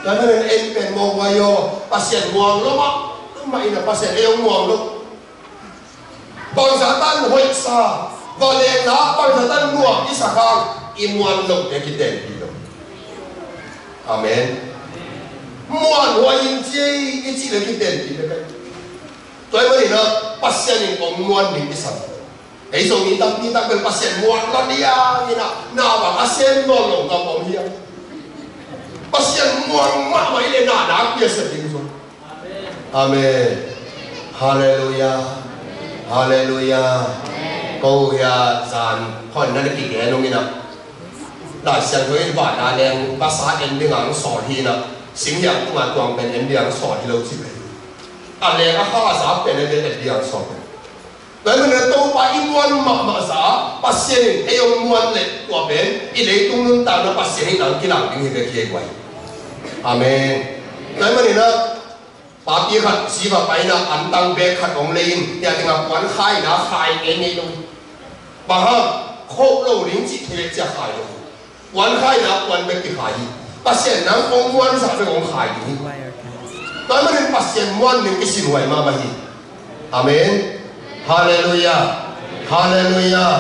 Tua hi manin en pen mawk vai aw, Pasian muang lo mah, amah in ah Pasian ei hong muang lo. Bangzah tan hoihsa, va leng la, bangzah tan nuam i sak hang, i muan lote kitenpih lo. Amen. Muanhuai ing ci ei i cih le kitenpih bek. Tua hi manin ah Pasian in hong muan ding kisam. Ei Zomi tampi tak bel Pasian muan lo ding a, ina na bang a sem nawn lo gam om hiam? Pasian muan mahmah i le na na piaset ding zong. Amen. Halleluiah. Halleluiah. Ko hia zan hon na na kigen ung ina. Lai Siangtho in vanah leng vasa en ding ang sawl hi ina. Singhiang tungah tuang pen en ding ang sawl hi lo ci pen. A leng a kha a zak pen a leng en ding ang sawl pen. Tua hi manin Topa i muan mahmah zah Pasian in ei hong muan leh tua pen i leitung nuntakna Pasian in ang kilang ding hi bek hi ei guai. Amen. Tua hi manin ah papi khat zi va paina antang bek khat hong lei in tia ding a puan khaina khai ngei ngei lo. Bang hang khoh lo ding cih thei cia khai lo. Puan khaina puan bek kikhai hi. Pasian nang hong muan zah bek hong khai ding hi. Tua hi manin Pasian muan ding kisinhuai mahmah hi. Amen. Halleluiah. Halleluiah.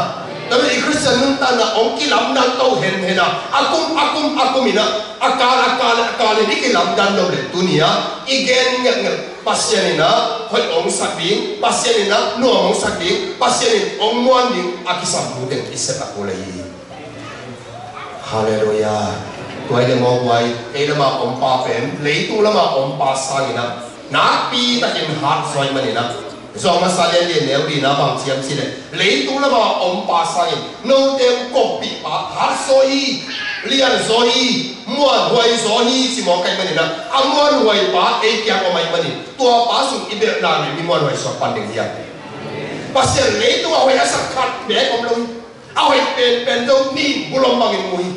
Tua hi manin i Khristian nuntakna hong kilamdang to henhen a, a kum a kum a kum ina, a kal a kal a kal in i kilamdang lo le tuni a i gen ngelhngelh Pasian ina hoih hong sak ding, Pasian ina nuam hong sak ding, Pasian in hong muan ding a kisam thu teng i sep a kul ahi hi. Halleluiah. Tua hi le mawk guai, ei lama om pa pen leitung lama om pa sangin ah nakpi takin hat zaw ahih manin ah, Johan masa lian li neu lina bang ci hiam cih leh leitung lama om pa sangin note hong koppih pa hat zaw hi, lian zaw hi, muanhuai zaw hi ci mawk ahih manin ah, a muanhuai pa ei kiang om ahih manin tua pa sung i belhna in mi muanhuai suak pan ding hi a. Pasian leitung a hoih a sak khat bek om lo hi. A hoih penpen dong ni bulom bangin mu hi.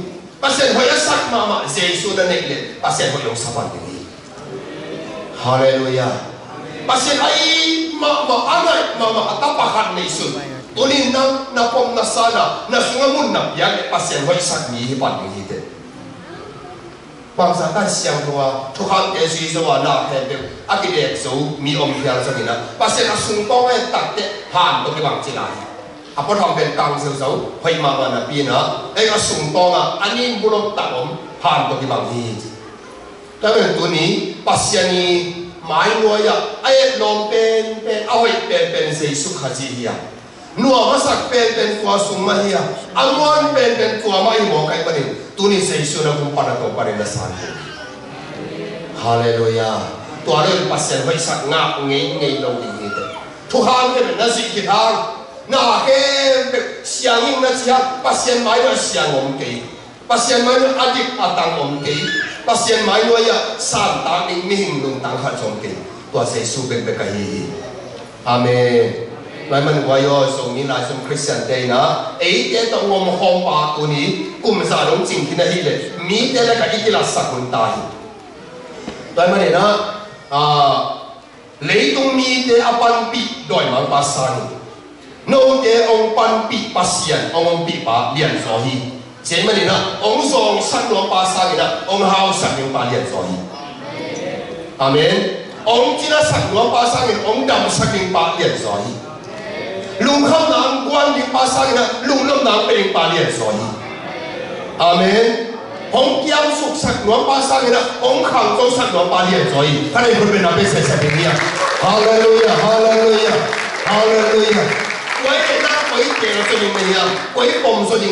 Pasian hoih a sak mahmah Jesu na neih leh Pasian hoih hong sa pan ding hi. Halleluiah. Pasian a it mahmah, a ngaih mahmah a tapa khat neihsun, tuni nang na pom na sa na, na sungah mun na piak leh Pasian hoih sak mi hi pan ding hi teh. Bangzah tan siangtho a thukhamte zui zo a na khempeuh a kidek zo mi om hial zongin ah, Pasian a sungtawng a et takteh han tawh kibang ci lai hi. A puatham pen kang zeuzo hoih mahmah napi in ah, ei a sungtawng a a nin bulom tak om han tawh kibang hi. Tua pen tuni Pasian i mainuai ah a et lawm penpen, a hoih penpen Jesu Khazih hi a. Nuam a sak penpen tua sung mah hi a, a muan penpen tua mah hi mawk ahih manin tuni Jesu na gum pan a tawh panin na san hi. Halleluiah. Tua lo in Pasian hoihsak ngah ngeingei lo ding hi teh. Thukham khempeuh na zih khit hang, na khempeuh siangin na ci hang, Pasian mai-ah siang om kei. Pasian mai-ah a dik a tang om kei. Pasian mai-ah santak ding mihing lungtang khat zong om kei. Tua Jesu bekbek ahi hi. Amen. Lai man guai aw, Zomi Laizom Khristiante in ah eite tawh hong om khawm pa tuni kum za dong cing khin ahih leh mite lakah i kilatsak hun ta hi. Lai man in ah, ah, leitung mite a panpih dawimangpa sangin note hong panpih Pasian hong ompihpa lianzaw hi. Tua ahih manin ah hong zawngsak nuampa sangin ah hong hausak dingpa lianzaw hi. Amen. Hong cinasak nuampa sangin hong damsak dingpa lianzaw hi. Lungkhamna hong guan dingpa sangin ah lungnopna hong pia dingpa lianzaw hi. Amen. Hong kiamsuksak nuampa sangin ah hong khangtosak nuampa lianzaw hi. Kha nei khut beng na pia saisak ding hi a. Halleluiah, halleluiah, halleluiah. Koi na koi teel zaw ding mah hiam, koi pom zaw ding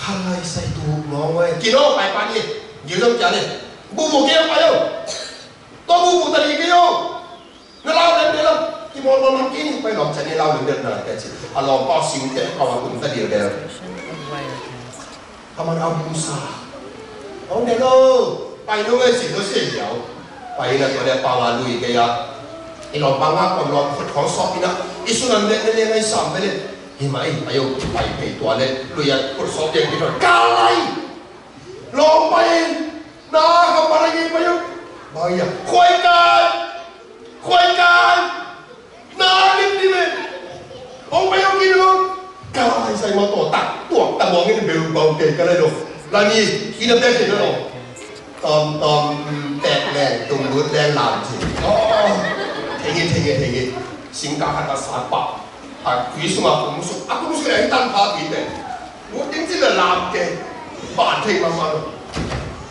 Kha lai sai tu mawng wai. Kino pai pan ni. Gil dong kia ni. Bu bu kei pai yo. To bu bu tadi kei yo. Na lau den de lo. Ki mawng mawng mawng kei ni pai lawm chan ni lau den de na te chi. A lawm pau sing te kau a kum ta dil de. Kaman a bu sa. Ong de lo. Pai no ngai si no si yau. Pai na to de pau a lui kei ya. I lawm pau nga kom lawm khut khong sawk ina. I sunan de de ngai sam de. Hi mai pai yo pai pai tua le lui ya khut sawk de ki to. Ka lai. Lawm pai in. Na ka para ngai pai yo. Bai ya. Khuai kai. Khuai kai. Na lim lim e. Hong pai hong kilo. Ka lai sai ma to tak tuak ta buang in bel bau te ka lai do. La ni kina bek te do. Tom tom tek leng tum lut leng lam chi. Oh. Thei ngi thei ngi thei ngi. Sing ka ka sa pa. A tui sungah kum suk, a kum suk le hi tan pha tui pen. Lut ding ci le lam ke. Ban thei mahmah lo.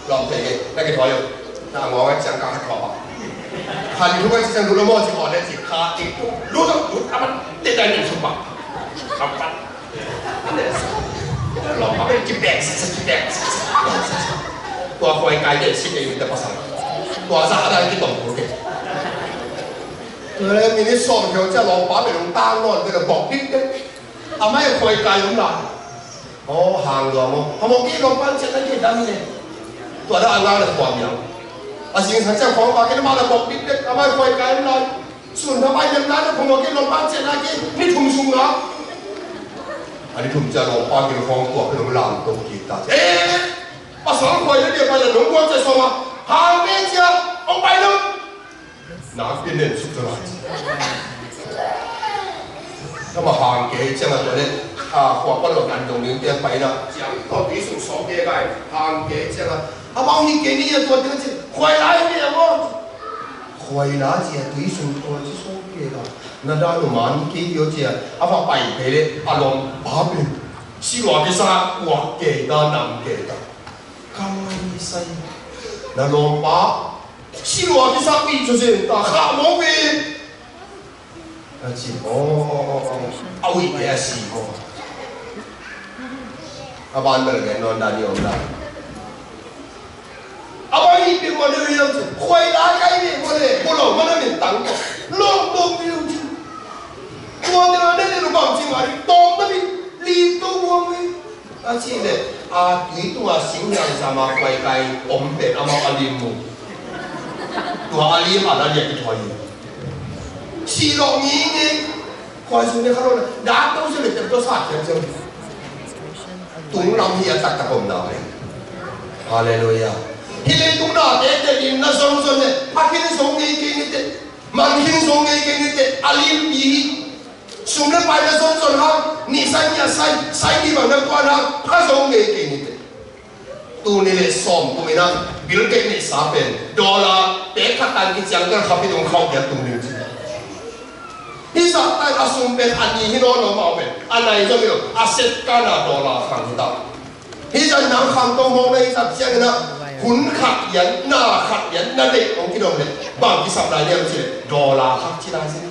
Lam thei ke. Na ke thoi lo. Na ngawng a ciang ka khat thua pa. Kha li thuk a ci ciang lut lo maw ci khaw le ci kha ti lut lo lut a man te dai nen suk pa. A pat. Lut pa pen ki bek sa sa ki bek sa sa. Tua khuai kai te si ke yu te pasal. Tua sa a dai ki tong ko ke. Tua le minit sawm kheu ciang lawmpa pen hong tang nawn te le bawk dik te. A mai khuai kai om lai. Aw, hang lua maw. Phamawh kei lawmpa ciat na kei dam hi le. Tua dah a ngak le khuam yang. A zingsang ciang khuam pa kei na ma le bawk dik dik. A mai khuai kai om lai. Sun tha pai dem lai le phamawh kei lawmpa ciat na kei. Ni thum sung ngak. A ni thum ciang lawmpa kei khuam tua kei lawm lam to kik ta. Eh! Pasal khuai le dia pai le nong khuam ciat sawm a. Hang pe ciang ong pai lo. Nakpi nen suk ta lai. Tama hang kei ciang a tua le, a, khua pan lo kan dong ding te pai na, ciang tawh tui sung sawng kei kai, hang kei ciang a, amau hi kei ni a tua ding ci, khuai lai ni a maw. Khuai lai ci a tui sung tua ci sawng kei kai. Na da nu man kei yo ci a, a va pai kei le, a lawmpa pen. Si lua kisa, kuak kei ta, nam kei ta. Ka lai sai. Na lawmpa, si lua kisa ui cu zin ta kha maw ve. A ci, aw, aw, aw, aw. A ui te a si maw. A ban bel gen nawn dan i om lai. A ban i pi maw ne ui lam ci. Khuai la kai ne maw ne. Ko lo ma na min tang ko. Lo ko pi lo ci. Tua te la ne ne lo bang ci ma ri. Tawm na mi. Li to buang ve. A cih leh, a tui tungah singhiang zama khuai kai om pen amau a lim mu. Tua a lim a la liak i thoi hi. Sih lawh ngingei. Khuai sung ne kha lo le. Dak to sih leh tem to sa thiam thiam. Tung lam hi a taktak om na pen. Halleluiah. Hi leitung na te te lim na zon zon le. Pha khin zong ngei kei ni te. Man khin zong ngei kei ni te. A lim pi hi. Sum le pai na zonzon hang, nih sai, nih sai, sai nih bang na kuan hang, pha zo ngei kei ni te. Tul nih le sawm kum in a, Bill Gates neihsa pen, dollar pek khat tan kiciang tel kha pi dong khauh piak tung ding ci. Hi zah tan a sum pen a nih hi nawn lo mah pen, a nai zong hi lo, a set kan a dollar khang hi ta. Hi zah nang khang tong mawk na hi zah ciangin a, hun khat lian, na khat lian, na deih hong kidong le, bang kisap lai niam ci le, dollar khat ci lai ci.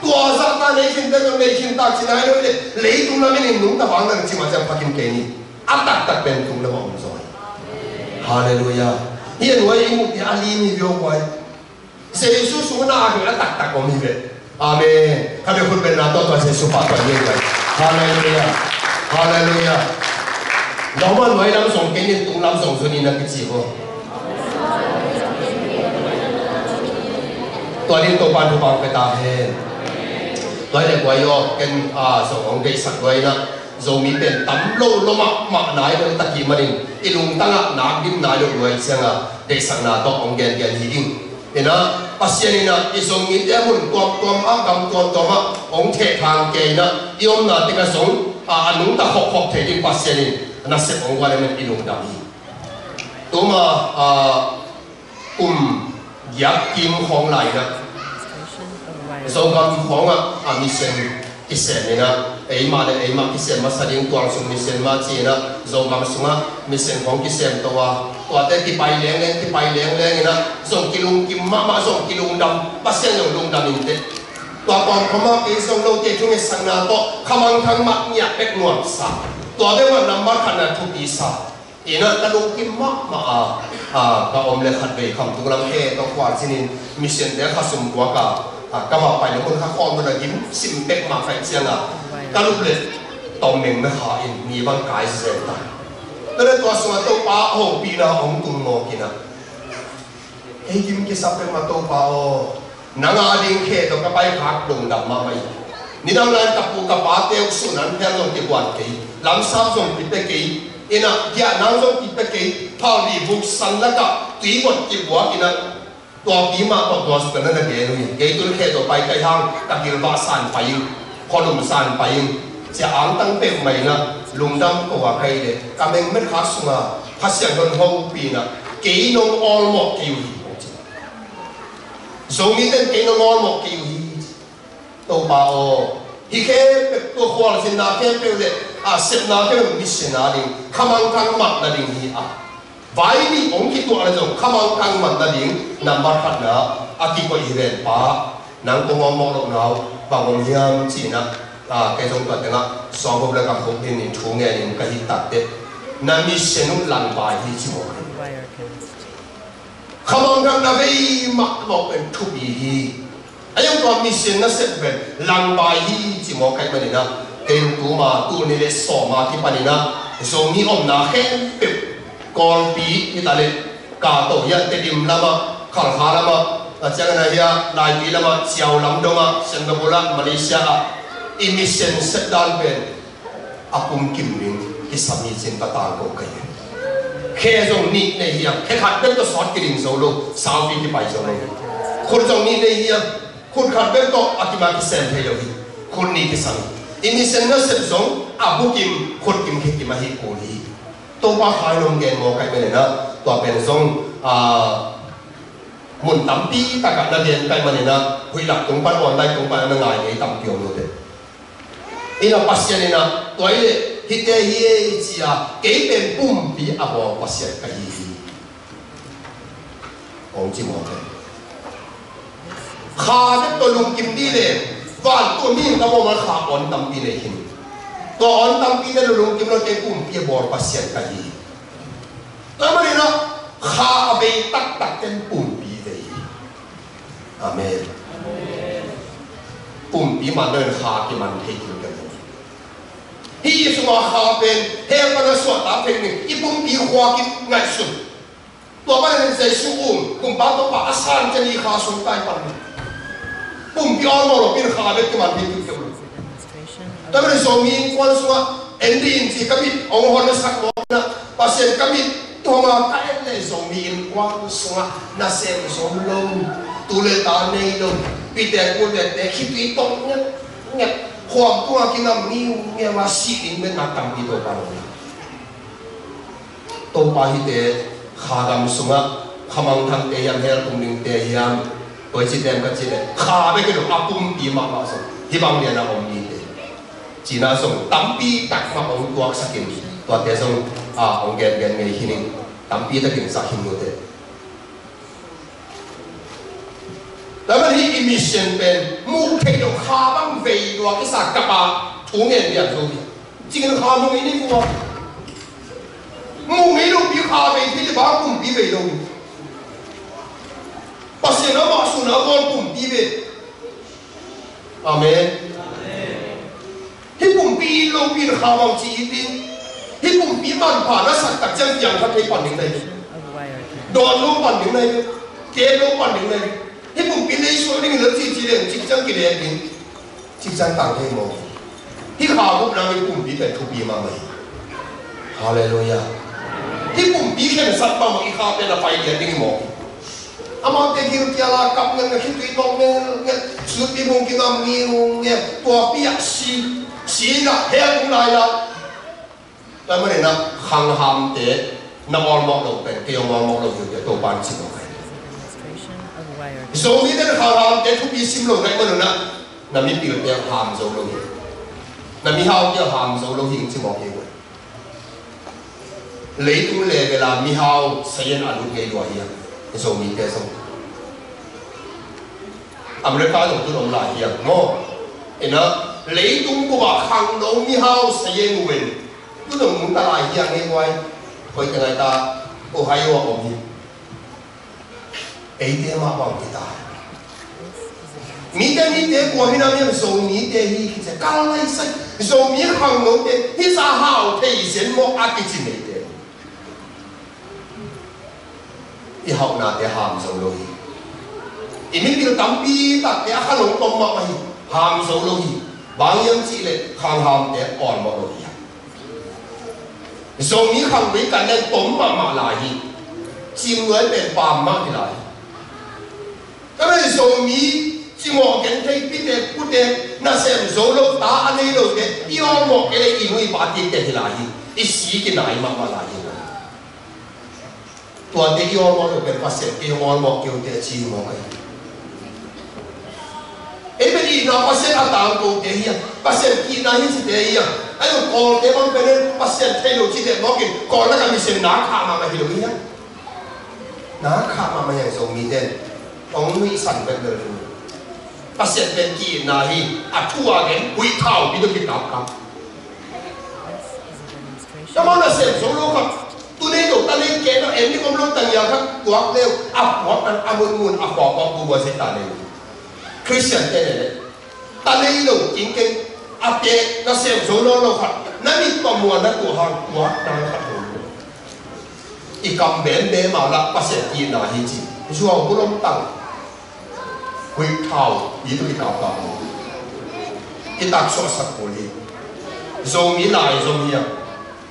Tua zah ta nei khin te zong nei khin tak ci nai lo le, leitung lam in nungta vang nang ci ma ciang phakin kei ni. A taktak pen tung lam a om zaw hi. Halleluiah. Hi a nuai i muh hi a lim hi viau kuai. Jesu sung na a hi a taktak om hi ve. Amen. Ka bia khut ben na tua tua Jesu pa tua hi ve. Halleluiah. Halleluiah. Nau ma nuai lam zong kei ni tung lam zong zun ni na kici ko. Tua din Topa thupha pia ta hen. Tua hi le guai aw, ken, a, zong hong deihsak guai na. Zomi pen tam lo lo mahmah nai lo tak hi manin i lungtang ah nak dim nai lo guai ciang a deihsakna tawh hong gengen hi ding. Ina, Pasian ina i Zomite mun tuamtuam ah, gam tuamtuam ah hong theh thang kei ina i omna tek ah zong, a, a nungta khokkhok thei ding Pasian in nasep hong guan a men i lungdam hi. Tuma, a, kum giat kim khawng lai ina Zogam khawngah a mission kisem ina eimah le eimah kisem masa ding tuang sung mission mah ci ina Zogam sungah mission khawng kisem to a tuate kipai lengleng kipai lengleng ina zong kilungkim mahmah zong kilungdam Pasian zong lungdam in teh. Tua pawng khawmah kei zong lote thu ngetsakna tawh khamangthang mah ngiah bek nuamsa tua bek mah nambat khatna thupi sa. Ina ka lungkim mahmah a, a, ka om le khatvei Khamtung lam he tawh khualzin in mission te kha sum buak a, a, ka va pai le mun kha khawm mun a gim sim pek mah khaih ciang a ka lup le tawm meng me kha in ni bang kai zel ta. Tua le tua sungah Topa hopihna hong tung mawk ina. Ei gim kisap peuhmah Topa aw, nang a ding khe tawh ka pai khak lungdam mahmah hi. Nidang lai ka pu ka pate uh sun an phial zong kibuan kei, lamsap zong kipia kei, ina giahna zong kipia kei, phalbi buk san lakah tui bot kibuak ina tuapi mah tawh tua suk na na gen uh hi. Kei tun khe tawh pai kai hang ka gilvah san pai ing, khualum san pai ing, cia angtang peuhmah ina lungdam ko a kai le ka mengmet khak sunga Pasian hon hopihna kei nong awlmawh kei uh hi. Zomite in kei nong awlmawh kei uh hi. Topa aw, Hih khempeuh, tua khualzinna khempeuh le a sepna khempeuh mission a ding, khamangthang mat nading hi a. Vai nih hong kituah le zong khamangthang mat nading nambat khatna a kikoih hi ven pa. Nang kong awlmawh lohna uh bang om hiam ci-in ah, kei zong tua tengah sawm le ka khuk din in thu ngenin ka hih takteh na mission uh langbai hi ci mawk hi. Khamangthang na vei mahmah pen thupi hi. A iang tua mission na sep pen langbai hi ci mawk ka hih manin ah, kei in tuma tul nih le sawm a kipanin ah Zomi omna khempeuh, Kawlpi hi ta leh, Kato hi a, Tedim lamah, Khalkha lamah, a ciangin ah hi a, Laipi lamah, Ciau lam dongah, Singapore ah, Malaysia ah, i mission sep dan pen a pumkim ding kisam hi ci-in ka tangko ka hi. Khe zong nih nei hi a, khe khat bek tawh sawt kiding zo lo, saupi kipai zo lo. Khut zong nih nei hi a, khut khat bek tawh a kim a kisem thei lo hi. Khut nih kisam hi. I mission na sep zong a bukim, khut kim, khe kim ahi kul hi. Topa kha in hong gen mawk ka hih manin ah, tua pen zong, ah, mun tampi takah na gen ka hih manin ah, huih lak tung pan, online tung pan na ngai ngei tampi om lo te. Ina Pasian ina tua hi leh hihte hi ei ci a, kei pen pumpi a bawl Pasian ka hi hi, hong ci mawk hi. Kha bek tawh lungkim dih leh vantung mi in ka bawl man kha awn tampi nei hi. Tua awn tampi te lungkim lo, kei pumpi a bawl Pasian ka hi hi. Tua manin ah kha a vei taktak ten pumpi vei hi. Amen. Pumpi man lo in kha kiman thei khin ka hi. Hih sungah kha pen hell pan a suahtak thei ning, i pumpi khua kingaihsun. Tua manin Jesu um kumpa tawh pa a san ciang i kha sung kai pan ning. Pumpi awlmawh lo pi in kha bek kiman thei khin ka hi. Tua manin Zomi Innkuan sungah en dih in ci, ka mit hong hon na sak mawk na, Pasian ka mit hong a ka en leh Zomi Innkuan sungah nasem zo lo, tu le ta nei lo, pite kul le te khitui tawh ngiat ngiat, khuam tungah kingam ngiu ngiam a, sih ding bek na tampi Topa lo. Topa hihte kha gam sungah khamangthangte hiam, hell tung dingte hiam, tua i ci tem ka cih leh kha bek hi lo, a pumpi mahmah zong hih bang lian a om mite. Cina zong tampi tak mah hong tuaksak in, tuate zong, a, hong gengen ngei hi ning, tampi takin zak hi ning ute. Tua man hi i mission pen muh theih loh kha bang vei lua kisa kapa thu ngen lian zo hi. Cikin kha mu ngei ni vua. Mu ngei lo pi kha vei thei le bang pumpi vei lo. Pasian amah sun a bawl pumpi vei. Amen. Hih pumpi it lopi in kha bang ci it ding. Hih pumpi manpha na sak tak ciang piang khat thei pan ding na hi. Dawn lo pan ding na hi. Kem lo pan ding na hi. Hih pumpi lei suak ding in lo ci ci leng cik ciang kilek ding. Cik ciang tang thei maw. Hih kha bup nang hih pumpi pen thupi mahmah hi. Halleluiah. Hih pumpi khensat mahmah i kha pen a pai lian ding hi maw. Amaute gilkial a kap ngen ngen, khitui tawh ngen ngen, sutpi bung kingam ngiu ngiu, tua pi ah si, si in ah hell tung lai la. Tua manin ah khanghamte na awlmawh loh pen kei hong awlmawh loh hi uh, Topa'n ci mawk hi. Zomite in khanghamte thupi sim lo na hih manun ah na mipilte ham zo lo hi. Na mihaute ham zo lo hi ci mawk hi uh. Leitung level a mihau sayen a lut ngei lua hi a, Zomite zong. America zong tun om lai hi a maw. Ina leitung bup ah khangno mihau sayen uh in tun zong nungta lai hi a, ngei huai. Koi te ngai ta, Ohio a om hi. Eite mah bang hi ta. Mite, mite kua hi na, mi Zomite hi kici kal lai sai. Zomi khangnote hi sa hau thei zen maw a kici neite. I hauhnate ham zo lo hi. I mipil tampi takte a kha longtom mahmah hi. Ham zo lo hi. Bang hiam cih leh khanghamte awlmawh lo hi. Zomi khangvei kan leng tom mahmah lai hi. Cimnuai pen pam mah hi lai hi. Ka pen Zomi cimawh genthei pite pute nasem zo lo, ta a nei lote i awlmawh kei leh i nu i pa tikte hi lai hi. I si kinai mahmah lai hi. Tuate i awlmawh lo pen Pasian kei hong awlmawh kei uh teh ci hi mawk hi. Ei pen itna Pasian a tangkote hi a, Pasian ki-itna hi cite hi a. Ahi zong Kawlte bang pen Pasian thei lo ci deh mawk in, Kawl lakah mission na khah mahmah hi lo hi a. Na khah mahmah hi a, Zomite hong nuihsan pen bel hi. Pasian pen ki-itna hi, a thu a gen, huih thau pi tawh kikapkap. Ka mau nasem zo lo khat, tu nei lo, ta nei ken, a en ding om lo, tang ya khat tuak leu, a puak nan a munmun, a khua puak bu bua zeta nei. Christian te ne le, ta nei lo, king keng, a te nasem zo lo lo khat, na mit pa mua na tuak hang, tuak na khat lo. I kam bem bem a la Pasian itna hi ci. Zuau bulom tang. Huih thau, i tu i tau tau. I tak suaksak kul hi. Zomi laizom hi a.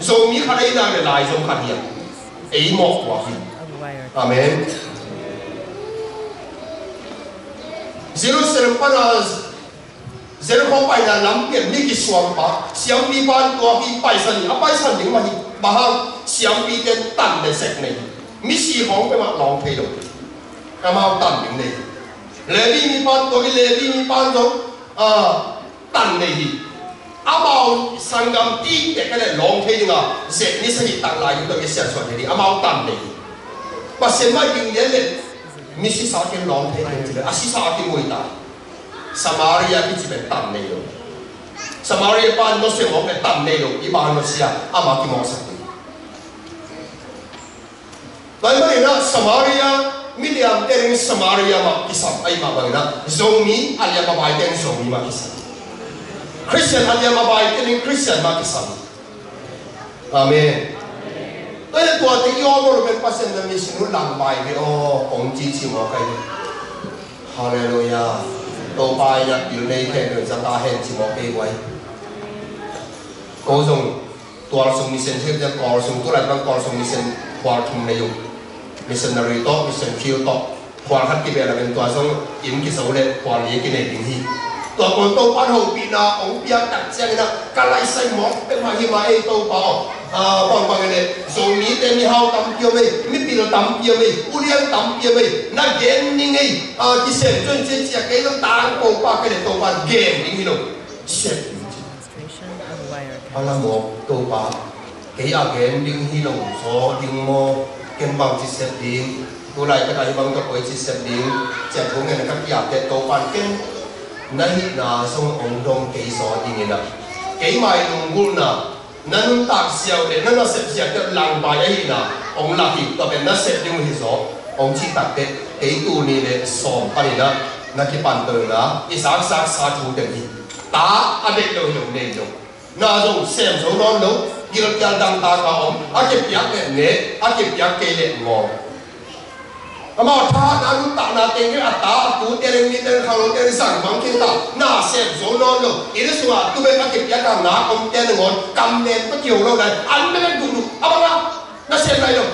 Zomi khat ei na le laizom khat hi a. Ei mawh tua hi. Amen. Jerusalem pana Jericho paina lampian mi kisuangpa, siampipa an tuak hi, paisan hi, a paisan ding mah hi, bang hang siampite tan le sek nei hi. Misi khawng peuhmah lawng thei lo. Amau tan ding nei hi. Levi mipa an tuak hi, Levi mipa an zong, ah, tan nei hi. Amau sanggam tite ka le lawng thei ding a, zek ni sahih tak lai ding tawh i siansuan thei ding, amau tan nei hi. Pasian mah ding lian le, misi sa ken lawng thei ding ci le, a sisa a kimui ta. Samaria kici pen tam nei lo. Samaria pan nusia mawk pen tam nei lo. I ban nusia ama kimawksak hi. Tua ahih manin ah Samaria miliamte ding Samaria mah kisam ahih mah bangin ah Zomi a liam a baite ding Zomi mah kisam. Christian a liam a baite ding Christian mah kisam. Amen. Tua hi tuate i aw maw lo pen Pasian na mission hun lang bai ve aw, kong ci ci maw kai. Halleluia. Topa in a pil nei khen pen zata hen ci maw kei buai. Ko zong tual sung mission hiam ciang Kawl sung tulai bang Kawl sung mission khual thum nei uh. Missionary tawh, mission field tawh. Khual khat kibel a ven tua zong inn kiso le khual li kinei ding hi. Tua pawl Topa in hopihna hong piak tak ciangin ah ka laisai mawk peuhmah hi mah ei Topa aw. Ah, bangbang ei le Zomite mihau tampi om ei, mipil tampi om ei, ulian tampi om ei, na gen ning ei, ah, kisem cuan cia cia kei zong tangko pa kei le Topa in gen ding hi lo. Sep ding ci. A la mawk Topa, kei a gen ding hi lo zaw ding maw? Ken bang ci sep ding? Tulai takah hih bang tawh koi ci sep ding? Ciang thu ngen ka kiapte Topa in ken na hihna zong hong dong kei zaw dingin ah, keimah i lunggulhna na nuntak ziau le na nasep ziau teh langbai ahihna hong lak hi. Tua pen na sep ding uh hi zaw hong cih takteh kei tuni le sawm panin ah na kipan tawina i zakzak sa thu teng hi. Ta a deih lo hi lo nei lo. Na zong sem zo nawn lo, gilkial dangtak a om, a kipiak le ne, a kipiak kei le ngawng. Amau thahatna nuntakna teng kei a ta, a tute le mite le khanglote le zang bang kei ta, na sem zo nawn lo, inn sungah tu bek a kipiak a nak om te nangawn, kam nem tawh kiho lo lai, an bek a duhduh, a bang a, na sem lai lo.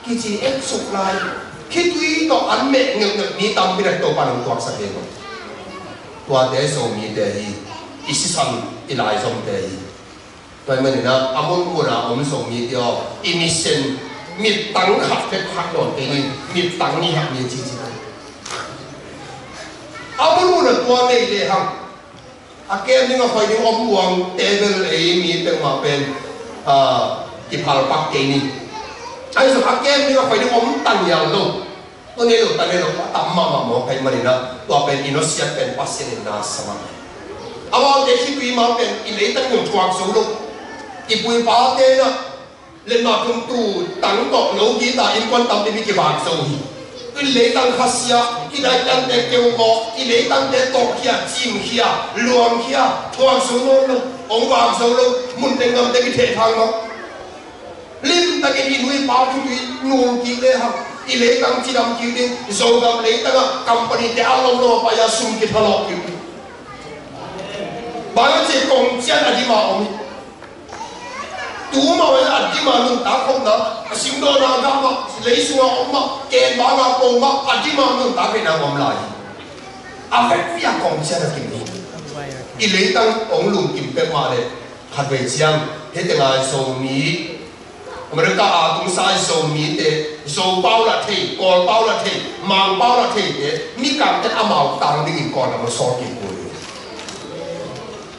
Kici et suk lai, khitui tawh an meh ngeungeu mi tampi le Topa nong tuaksak hi lo. Tuate Zomite hi, i sisan i laizomte hi. Tua ahih manin ah, a munmun a om Zomite aw, i mission mittang khat bek khat dawn kei ni, mittang nih khat ni cici. A munmun a tua nei lehang, a kem ding a khoi ding om uang te bel ei mi peuhmah pen, ah, kiphalpak kei ni. Ahi zong a kem ding a khoi ding om tangial lo. Tua nei lo, ta nei lo, a tam mahmah mawk ahih manin ah, tua pen i nusiat pen Pasian in na sa mah. Amaute khitui mah pen i leitang in thuak zo lo. I pu i pate in ah, letmah thum tu tang tawh lo kik a, innkuan tampi mi kivak zo hi. I leitang khasia, i leitangte keu mawk, i leitangte tawhkhia, cimkhia, luangkhia, thuak zo nawn lo, hong vak zo lo, mun teng gamte kithehthang mawk. Limtakin i nu i pa khitui nul kik lehang, i leitang cidam kik ding, Zogam leitangah company te a lomlom a pai a sum kithalawh kik ding. Bang a ci kong cian a dim a om hi. Tu mah a dim a nuntak khopna, a singdawna gah mah, lei sungah om mah, ken bang a po mah, a dim a nuntak rihna om lai hi. A vekpi a kong cian a kim hi. I leitang hong lungkim pek mah leh, khatvei ciang, hih tengah Zomi, America a tungsa Zomite, Zo pau la thei, Kawl pau la thei, Mang pau la theite, mikangte amau tang dingin Kawl lam a sawl kik kul.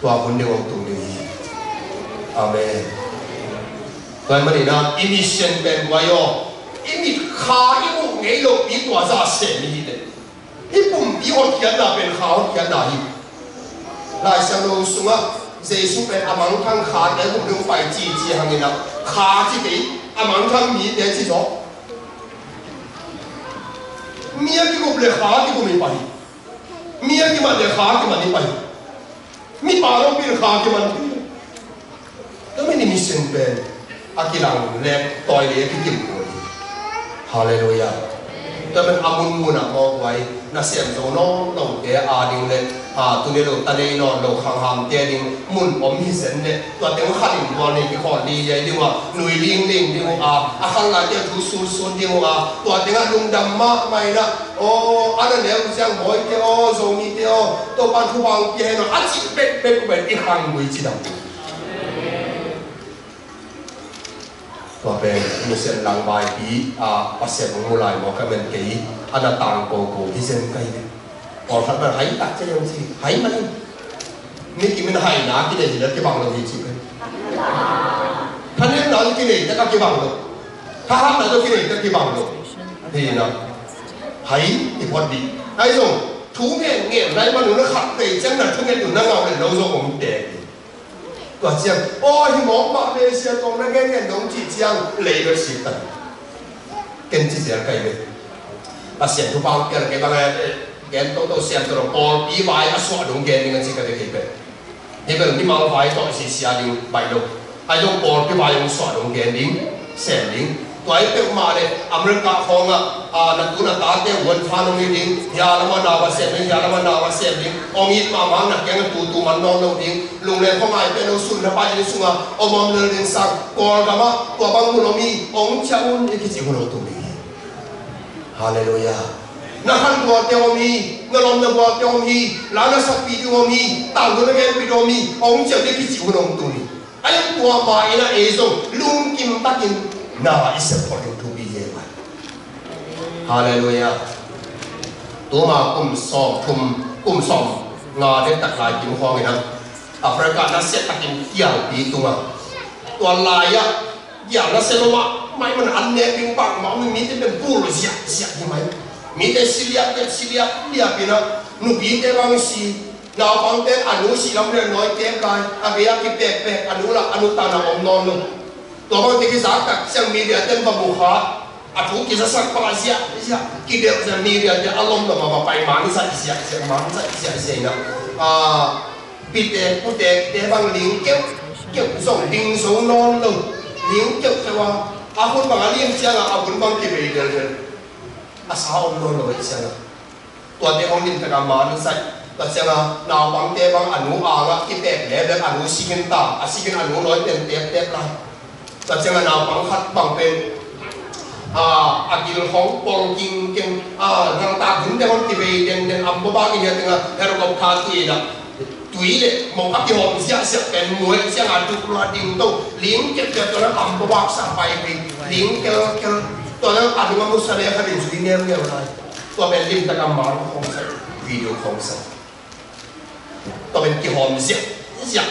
Tua hun ding hong tung ding hi. Amen. Tua ahih manin ah i mission pen guai aw, i mit kha i muh ngei lopi tua zah sem i hi leh, i pumpi hotkhiatna pen kha hotkhiatna hi. Lai Siangtho sungah Jesu pen a mangthang khate hong pai cici hangin ah, kha ci kei, a mangthang mite ci zaw. Mi a kigum le kha kigum i pai hi. Mi a kimat le kha kimat i pai hi. Mi pa lo pil kha kiman. Tua mi ni mission pen a kilang le tawi le a kikim kul hi. Halleluiah. Tua pen a munmun ah mawk vai, nasem zo nawn lote a ding le, a, tuni lo ta nei nawn lo khanghamte ding mun om hi zen le, tua teng khat in tual nei kikhawl li liai ding uh a, nui lingling ding uh a, a khan laite thu sulsul ding uh a, tua tengah lungdam mahmah in ah, aw, a na neu ciang mawite aw, Zomite aw, Topa'n thupha hong pia hen aw, a cih bekbek uh pen i khanggui cidam. Tua pen mission lang vaipi a Pasian hong mu lai maw ka men kei, a na tang koko hi zen ka hi. Pawlkhat pen hai tak cia hong ci, hai mah hi. Mi kim in haina kinei hi le kibang lo hi ci pen. Thanemna kinei tak a kibang lo. Thahatna tawh kinei tak kibang lo. Hi na. Hai i phot dih. Ahi zong thu ngen ngen lai man uh na khat vei ciang na thu ngen uh na ngau le lo zong om tek hi. Tua ciang, aw, hi mawk mah Malaysia tawng na gen ngen dong cih ciang lei bek sik ta. Ken ci ciang kai ve. Pasian thupha hong piak kei bang, eh, gen toto siam toto pawlpi vai a suah dong gen ding a ci ka ve kei ve. Hi bel mimal vai tawh sisia ding baih lo. Ai dong pawlpi vai hong suah dong gen ding, sem ding. Tua hi peuhmah le America khawngah, a, na tu na tate Wuhan phan hong hi ding. Hia lamah nau a sem ding, hia lamah nau a sem ding. Hong it mahmah na kiangah tutu man nawn lo ding. Lungleng khawngai pen lo sun na pai ding sungah om om lel ding sang. Kawlgamah tua bang mun om hi, hong ciah un i kici hun hong tung ding hi. Halleluiah. Na khan gualte om hi, na lomna gualte om hi, la na sakpih ding om hi, tangthu na genpih ding om hi, hong ciah un i kici hun hong tung hi. Ahi tua mah in ah ei zong lungkim takin na i sep phot ding thupi hi e mai. Halleluiah. Tuma kum sawm thum, kum sawm nga dek tak lai kim khawng in ah Africa nasia takin kialpi tung a. Tua lai-ah kial nasia lo mah mai man an nek ding bangmah om, mite pen bul ziahziah hi mai. Mite si liapliap, si liapliap in ah nupite bang si. Naupangte a nu sih lam le nawi kem lai, a vei a kipekpek, a nu lah a nu tan a om nawn lo. Tua bangte kizak tak ciang media ten va mu kha, a thu kizasak pah ziahziah, kidelh ziah media te a lomlom a va pai mangzai ziahziah, mangzai ziahziah in ah, a, pite putekte bang ling keuhkeuh zong ding zo nawn lo, ling keuhkeuh a, a hun bang a lim ciangah a hun bang kivei delhdel, a sa om nawn lo ahih ciangah. Tuate hong lim taka man in saih. Tua cianga naupangte bang a nu angah kipek lelel a nu sikin ta, a sikin a nu nawi pen teptep lai. Tua cianga naupang khat bang pen, a, a gil hong pol kingkeng, a, nangtak hunte hong kivei denden am bobak in hia tenga helicopter tui dah. Tui le mong a kihawm ziahziah pen muai cianga duk lua ding to. Ling kepkep tua na am bobak sa pai hui. Ling kelkel. Tua na a ding a musa le khat in zui ngeungeu lai. Tua pen limtak a man khawng sa, video khawng sa. Tua pen kihawm ziahziah.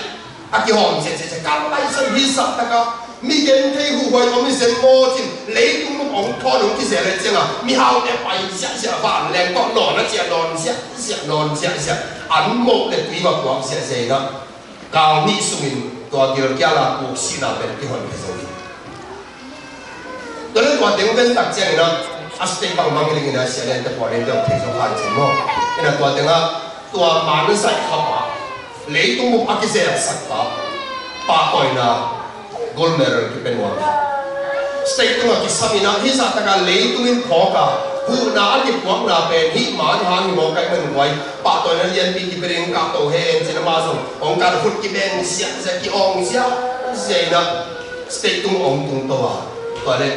A kihawm ziahziah, ziah. Kam lai san hi sa taka mi gen thei huhuai om hi zen maw cin. Leitung mun ong thawn ong kizel le cianga mihaute pai ziahziah, vanleng tawh nawn a ciah nawn ziahziah, nawn ziahziah. An moh le tui va puak ziahziah inah. Kal nih sungin tua gilkial a puksihna pen kihon hi zo hi. Tua le tua teng ven tak ciangin ah, a state bangmang hi dingin ah, sialian te puan in deuh thei zo han cin maw. Inah tua tengah, tua man zaih khap ah, leitung bup a kizelsak pa, pahtawina gold medal kipe nuam hi. State tungah kisam inah, hih zahtakah leitung in phawk a, huhna a kipuakna pen hih man hang hi mawk ahih man guai, pahtawina lianpi kipe ding kahto hen cin amah zong hong kalkhut kibeng ziahziah, ki-awng ziahziah inah. State tung ong tung to a, tua le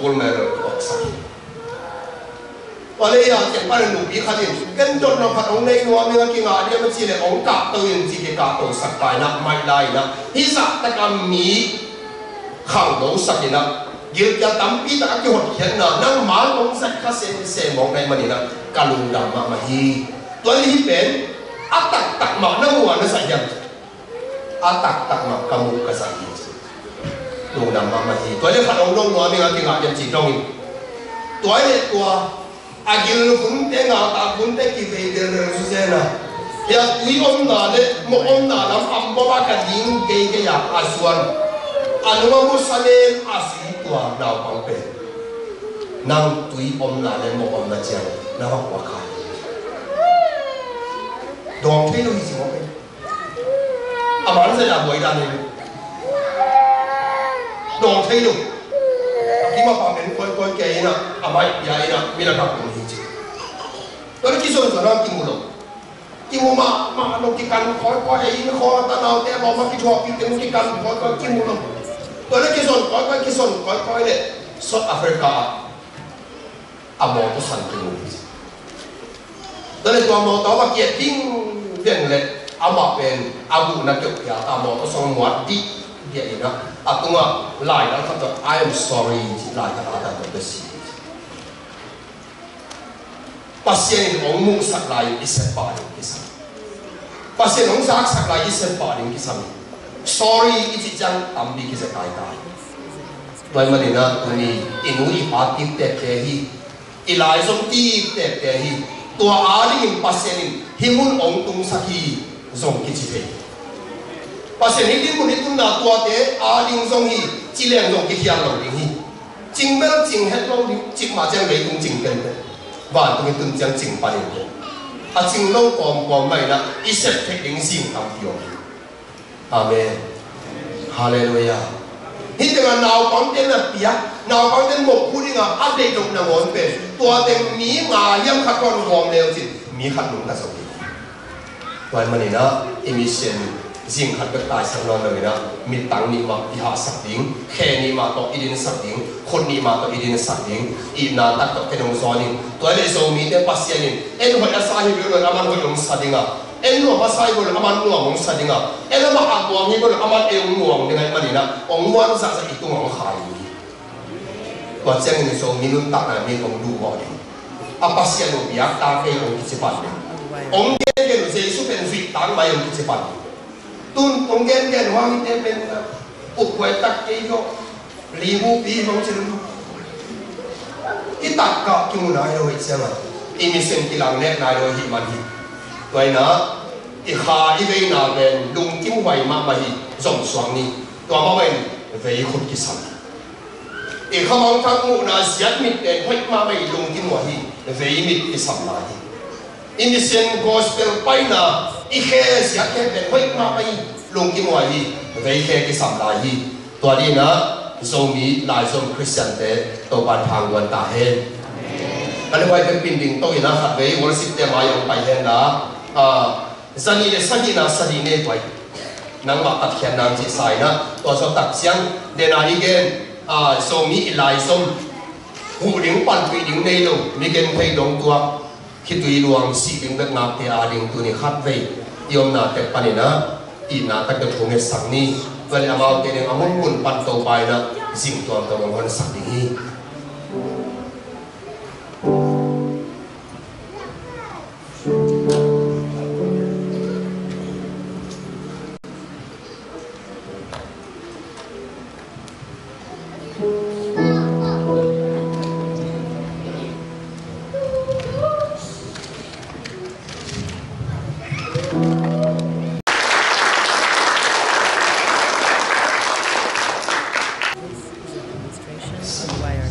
gold medal awksak hi. Tua le a ken pan a nupi khat in ken dotna khat ong nei nuam ing a, kingah diam a ci le ong kahto in ci, kikahtosak pa inah, maih lai inah. Hih zahtakah mi khangnosak inah, gilkial tampi tak a kihotkhiatna nangma ong zaih kha semsem mawk na hih man inah ka lungdam mahmah hi. Tua le hih pen a taktak mah nang ua na zaih hiam? a taktak mah ka muh ka zak hi ci. Lungdam mahmah hi. Tua leh khat hong dong nuam ing a, kingah lian ci dong in. Tua leh tua a gil vunte, ngaltak vunte kivei delrel su zen a, hia tui omna leh mawh omna lam ambom a ka ding keikei a, a zuan. A nung a musa len a sui tua naupang pen, nang tui omna leh mawh omna ciang na va kua khai. Dawng thei lo hi ci mawk ei. A man zet a buai dan hi. Dawng thei lo. A kim a pam en koikoi kei in a, a mai pia in a, mi lakah kum hi ci. Tua leh kizon zon a kimu lo. Kimu mahmah lo, kikan koikoi, ei in khawng a tanaute a bawm a kithuahpihte kikan koikoi, kimu lo. Tua leh kizon koikoi, kizon koikoi leh South Africa ah a mawtaw san kimu hi ci. Tua leh tua mawtaw a va kiat ding veng leh amah pen a guhna keuh pia a, mawtaw sung muat dih diah in a, a tungah lai dang khat tawh, "I am sorry," ci, lai khat a tawh bia si. Pasian in hong muhsak lai i sep pah ding kisam. Pasian hong zaksak lai i sep pah ding kisam. Sorry i cih ciang tampi kizia taitai. Tua ahih manin a tuni i nu i pa tiktekte hi. I laizom tiktekte hi. Tua adingin Pasian in hih mun hong tungsak hi zong kici thei. Pasian in hih mun i tunna tuate ading zong hi ci leng zong kikhial lo ding hi. Cing bel cing het lo ding, cing mah ciang leitung cing penpen. Vantung i tun ciang cing panin pen. A cing lo kawmkawm mah in a, i sep theih ding zing tampi om hi. Amen. Halleluiah. Hih tengah naupangte na piak, naupangte mawhphu dingah a deih loh nangawn pen, tua teng mi nga hiam khat kawm gawm leu cin, mi khat nungta zo hi. Tua ahih manin a, i mission zing khat bek taisan nawn lo in a, mittang nih mah i hahsak ding, khe nih mah tawh i dinsak ding, khut nih mah tawh i dinsak ding, itna tak tawh ken hong zawn in. Tua leh Zomite Pasian in en hoih a sa hi bel lo, aman hoih hong sa ding a, en nuam a sa hi bel lo, aman nuam hong sa ding a, en amah a muang hi bel lo, aman ei hong muang ding ahih manin a, hong muang zahzah i tungah hong khai ding hi. Tua ciangin Zomi nuntakna mi hong duh mawh ding. A Pasian uh biak ta kei hong kici pan ding. Hong gen gen uh Jesu pen zuih tang mai hong kici pan ding. Tun hong gen gen uh hangte pen uh buai tak kei uh. Limu pi hong ci lun. I tak kah kimu nai lo hi ciangin i mission kilang neh nai lo hi man hi. Tua in a, i kha i veina pen lungkim huai mahmah hi, zom suak ni. Tua mahmah in vei khut kisam. I khamangthang muhna ziat mit pen hoih mahmah hi, lungkim uh ahi, vei mit kisam lai hi. I mission gospel paina i khe ziat pen hoih mahmah hi, lungkim uh ahi, vei khe kisam lai hi. Tua dingin a, Zomi laizom Khristiante Topa'n thangguan ta hen. Ka le huai pek pinding to in a, khatvei worship te mai hong pai hen la. Ah, Zanih le sagihna, sagih nei pai. Nangmah tatkhiat nang cih sa in a, tua zawh tak ciang, dena i gen, a, Zomi i laizom, huh ding panpih ding nei lo, mi genthei dong tuak, khitui luang sih ding bek ngakte ading tuni khatvei i omna tek panin a, itna taktak thu ngetsak ni. Tua leh amaute ding a munmun pan Topa in a, zing tuamtuam hong honsak ding hi. This is a demonstration of why our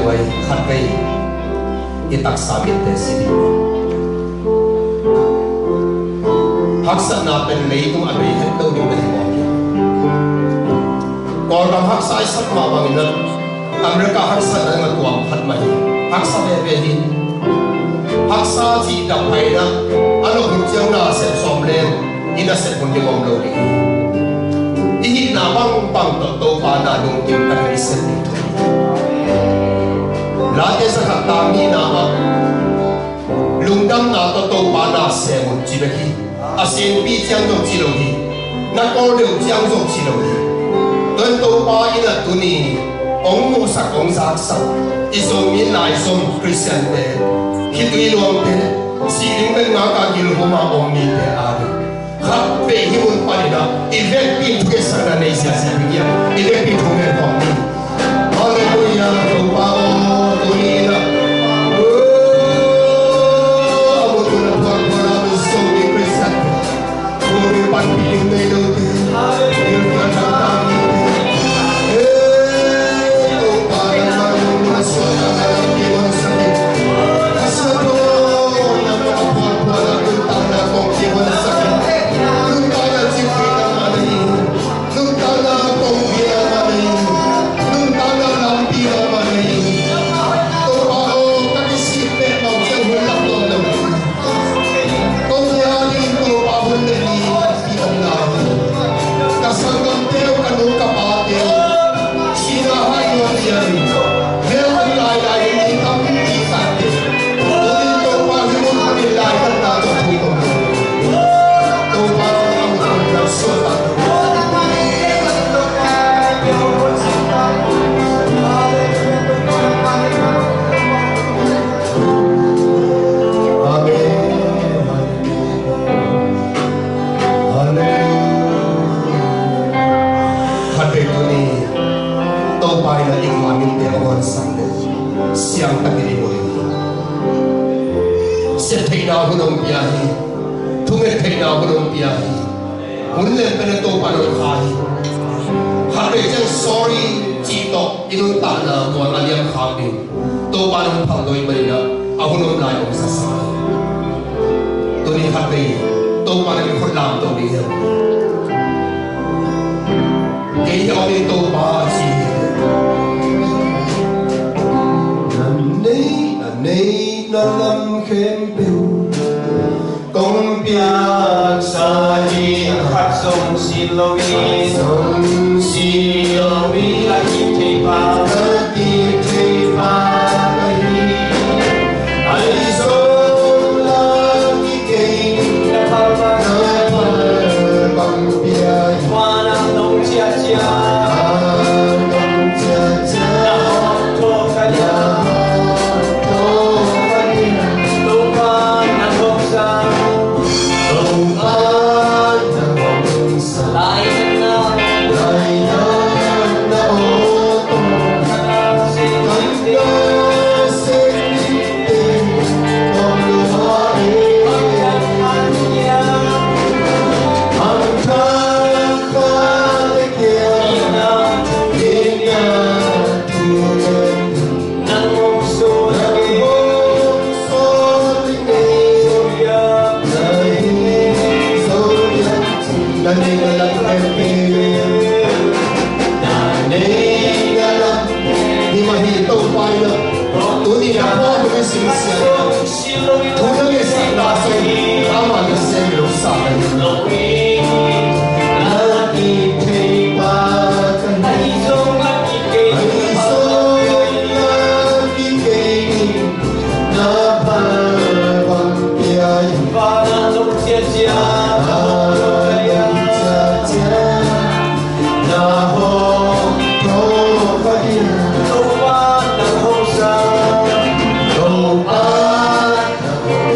Khatvei i taksa mitte si ding. Haksatna pen leitung a bei het lo ding na hi mawk hi. Kawlgam haksa i sak mah bangin ah America haksatna ding a tuam khat mah hi. Haksa veve hi. Haksa cih dap paina a nop hun ciang na sep sawm leng i nasep hun ding om lo ding hi. I hihna bangbang tawh Topa na lungkim takin i sep ding thu hi. Late zakhat tang nihna ah lungdamna tawh Topa na sem un ci bek hi. A senpi ciang zong ci lo hi. Na kawl deuh ciang zong ci lo hi. Tua in Topa in ah tuni hong muhsak hong zaksak i Zomi laizom Khristiante, khitui luangte, sih ding bek ngak a gilhum a om mite a ding khat vei hih mun panin ah i vekpi in thukhenna nei ziahziah ding hi a, i vekpi in thungen khawm ni. Halleluiah, Topa aw, tuni in ah, oh, a mun mun a phuak phuak a min sung ding Khristian, tuni panpih ding nei lote, gilkial thangtang dingte, eh, Topa nangmah lungmuang suahtakna lampi hong sak in. Ka siapa nangmah a phuak phuak a nuntakna kongpi hong sak in. Nuntakna ciphi nangmah na hi. Nuntakna kongpi nangmah na hi. Nuntakna lampi nangmah na hi. Topa aw, ka kisih peuhmah ciang hun lak nawn lo hi. Kong bia dingin Topa hun le ni lampi om lai hi. Ka sanggamte uh, ka nu ka pate uh, sihna hai nuam ciangin mel om lailai hi, mi tampi tak hi. Tuni Topa hih mun panin laitatna tawh thu kong gen. Topa nang a mut kong piak suahtak. Amen. Halleluiah. Khatvei tuni Topa in ah i kha mite a hong honsak le siangtakin i mu hi. Sep theihna hun hong pia hi. Thunget theihna hun hong pia hi. Hun lian pen a Topa in hong kha hi. Khatvei ciang sorry cih tawh i nuntakna mual a liam khak ding. Topa in hong phaldawi manin ah a hun om lai hong zasak hi. Tuni khatvei Topa in hong khut lamto ding hi. Kei a om in Topa a ci hi. Na nei, na nei na lam khempeuh kong piaksa hi. Khat zong sin lo in, zong sin lo in, ka kithei pha, ka kithei pha ka hi. Ahi zong na kikei, na pha, na pha bang pia hi. Tua nang dong ciacia, nang dong ciacia, na hawm tawh ka dia, na hawm tawh ka dia. Topa na thawk sa. Na nei na lam khempeuh, na nei na lam, hi mah hi Topa in ah tuni na phuak hun i simsiah, thu na ngetsak na sung, amah nasem lo sa hi. Na kithei pa ka hi. Ahi zong na kikei, ahi zong na kikei in, na pha bang pia in. Fa na dong ciacia, na dong ciacia, na hawm tawh ka dia. Topa na hawm sa, Topa na hawm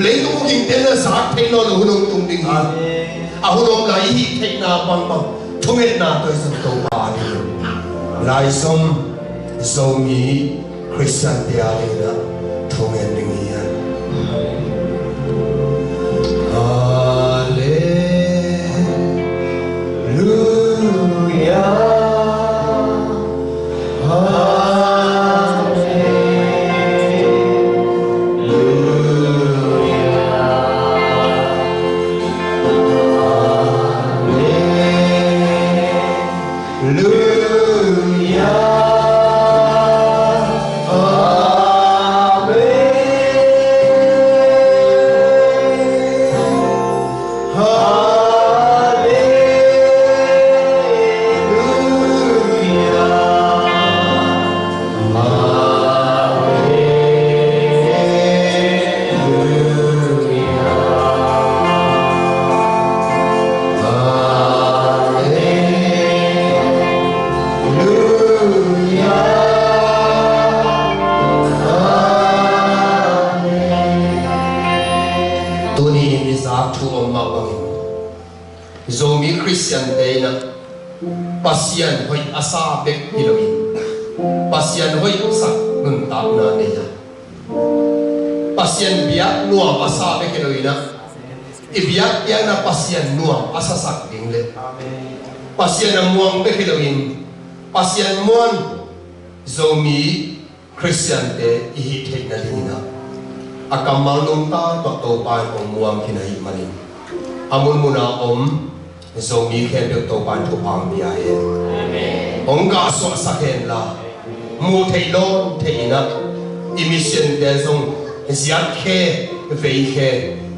Leitung gingte na zak theih nawn lo hun hong tung ding hi. A hun om lai i hih theihna bangbang thungetna tawh i zong Topa a ding hi. Lai zong Zomi Khristiante a dingin ah thungen ding hi. Halleluia. Tuni in i zak thu om mah bangin Zomi Khristiante in ah Pasian hoih a sa bek hi loin Pasian hoih sak nuntakna nei a, Pasian biak nuam a sa bek hi loin ah i biak piakna Pasian nuam a sasak ding le Pasian a muang bek hi loin Pasian muan Zomi Khristiante i hih theih nadingin ah a kammal nungta tawh Topa in hong muang khin ahih manin a munmun a om Zomi khempeuh Topa in thupha hong pia hen. Hong gahsuahsak hen la, muh theih lawn theih in ah i missionte zong ziat khe vei khe,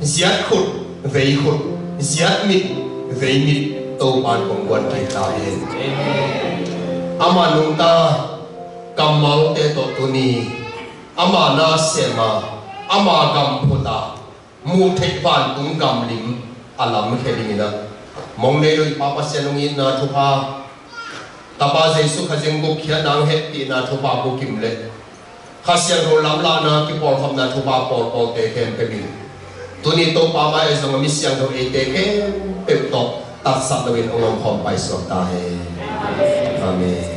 ziat khut vei khut, ziat mit vei mit Topa in hong guan kik ta hen. Ama nungta kammalte tawh tuni ama na sem a, ama gam phut a, muh theih vantung gam lim a lamkhia dingin ah mong nei lo i Pa Pasian hong itna thupha, Tapa Jesu Khazih hong gupkhiatna hong hehpihna thupha bukim le Kha Siangtho lamlahna kipawlkhopna thupha pawlpawlte khempeuh in tuni Topa mah ei zong a mi siangtho eite khempeuh tawh tatsat loin hong omkhawm paisuak ta hen. Amen.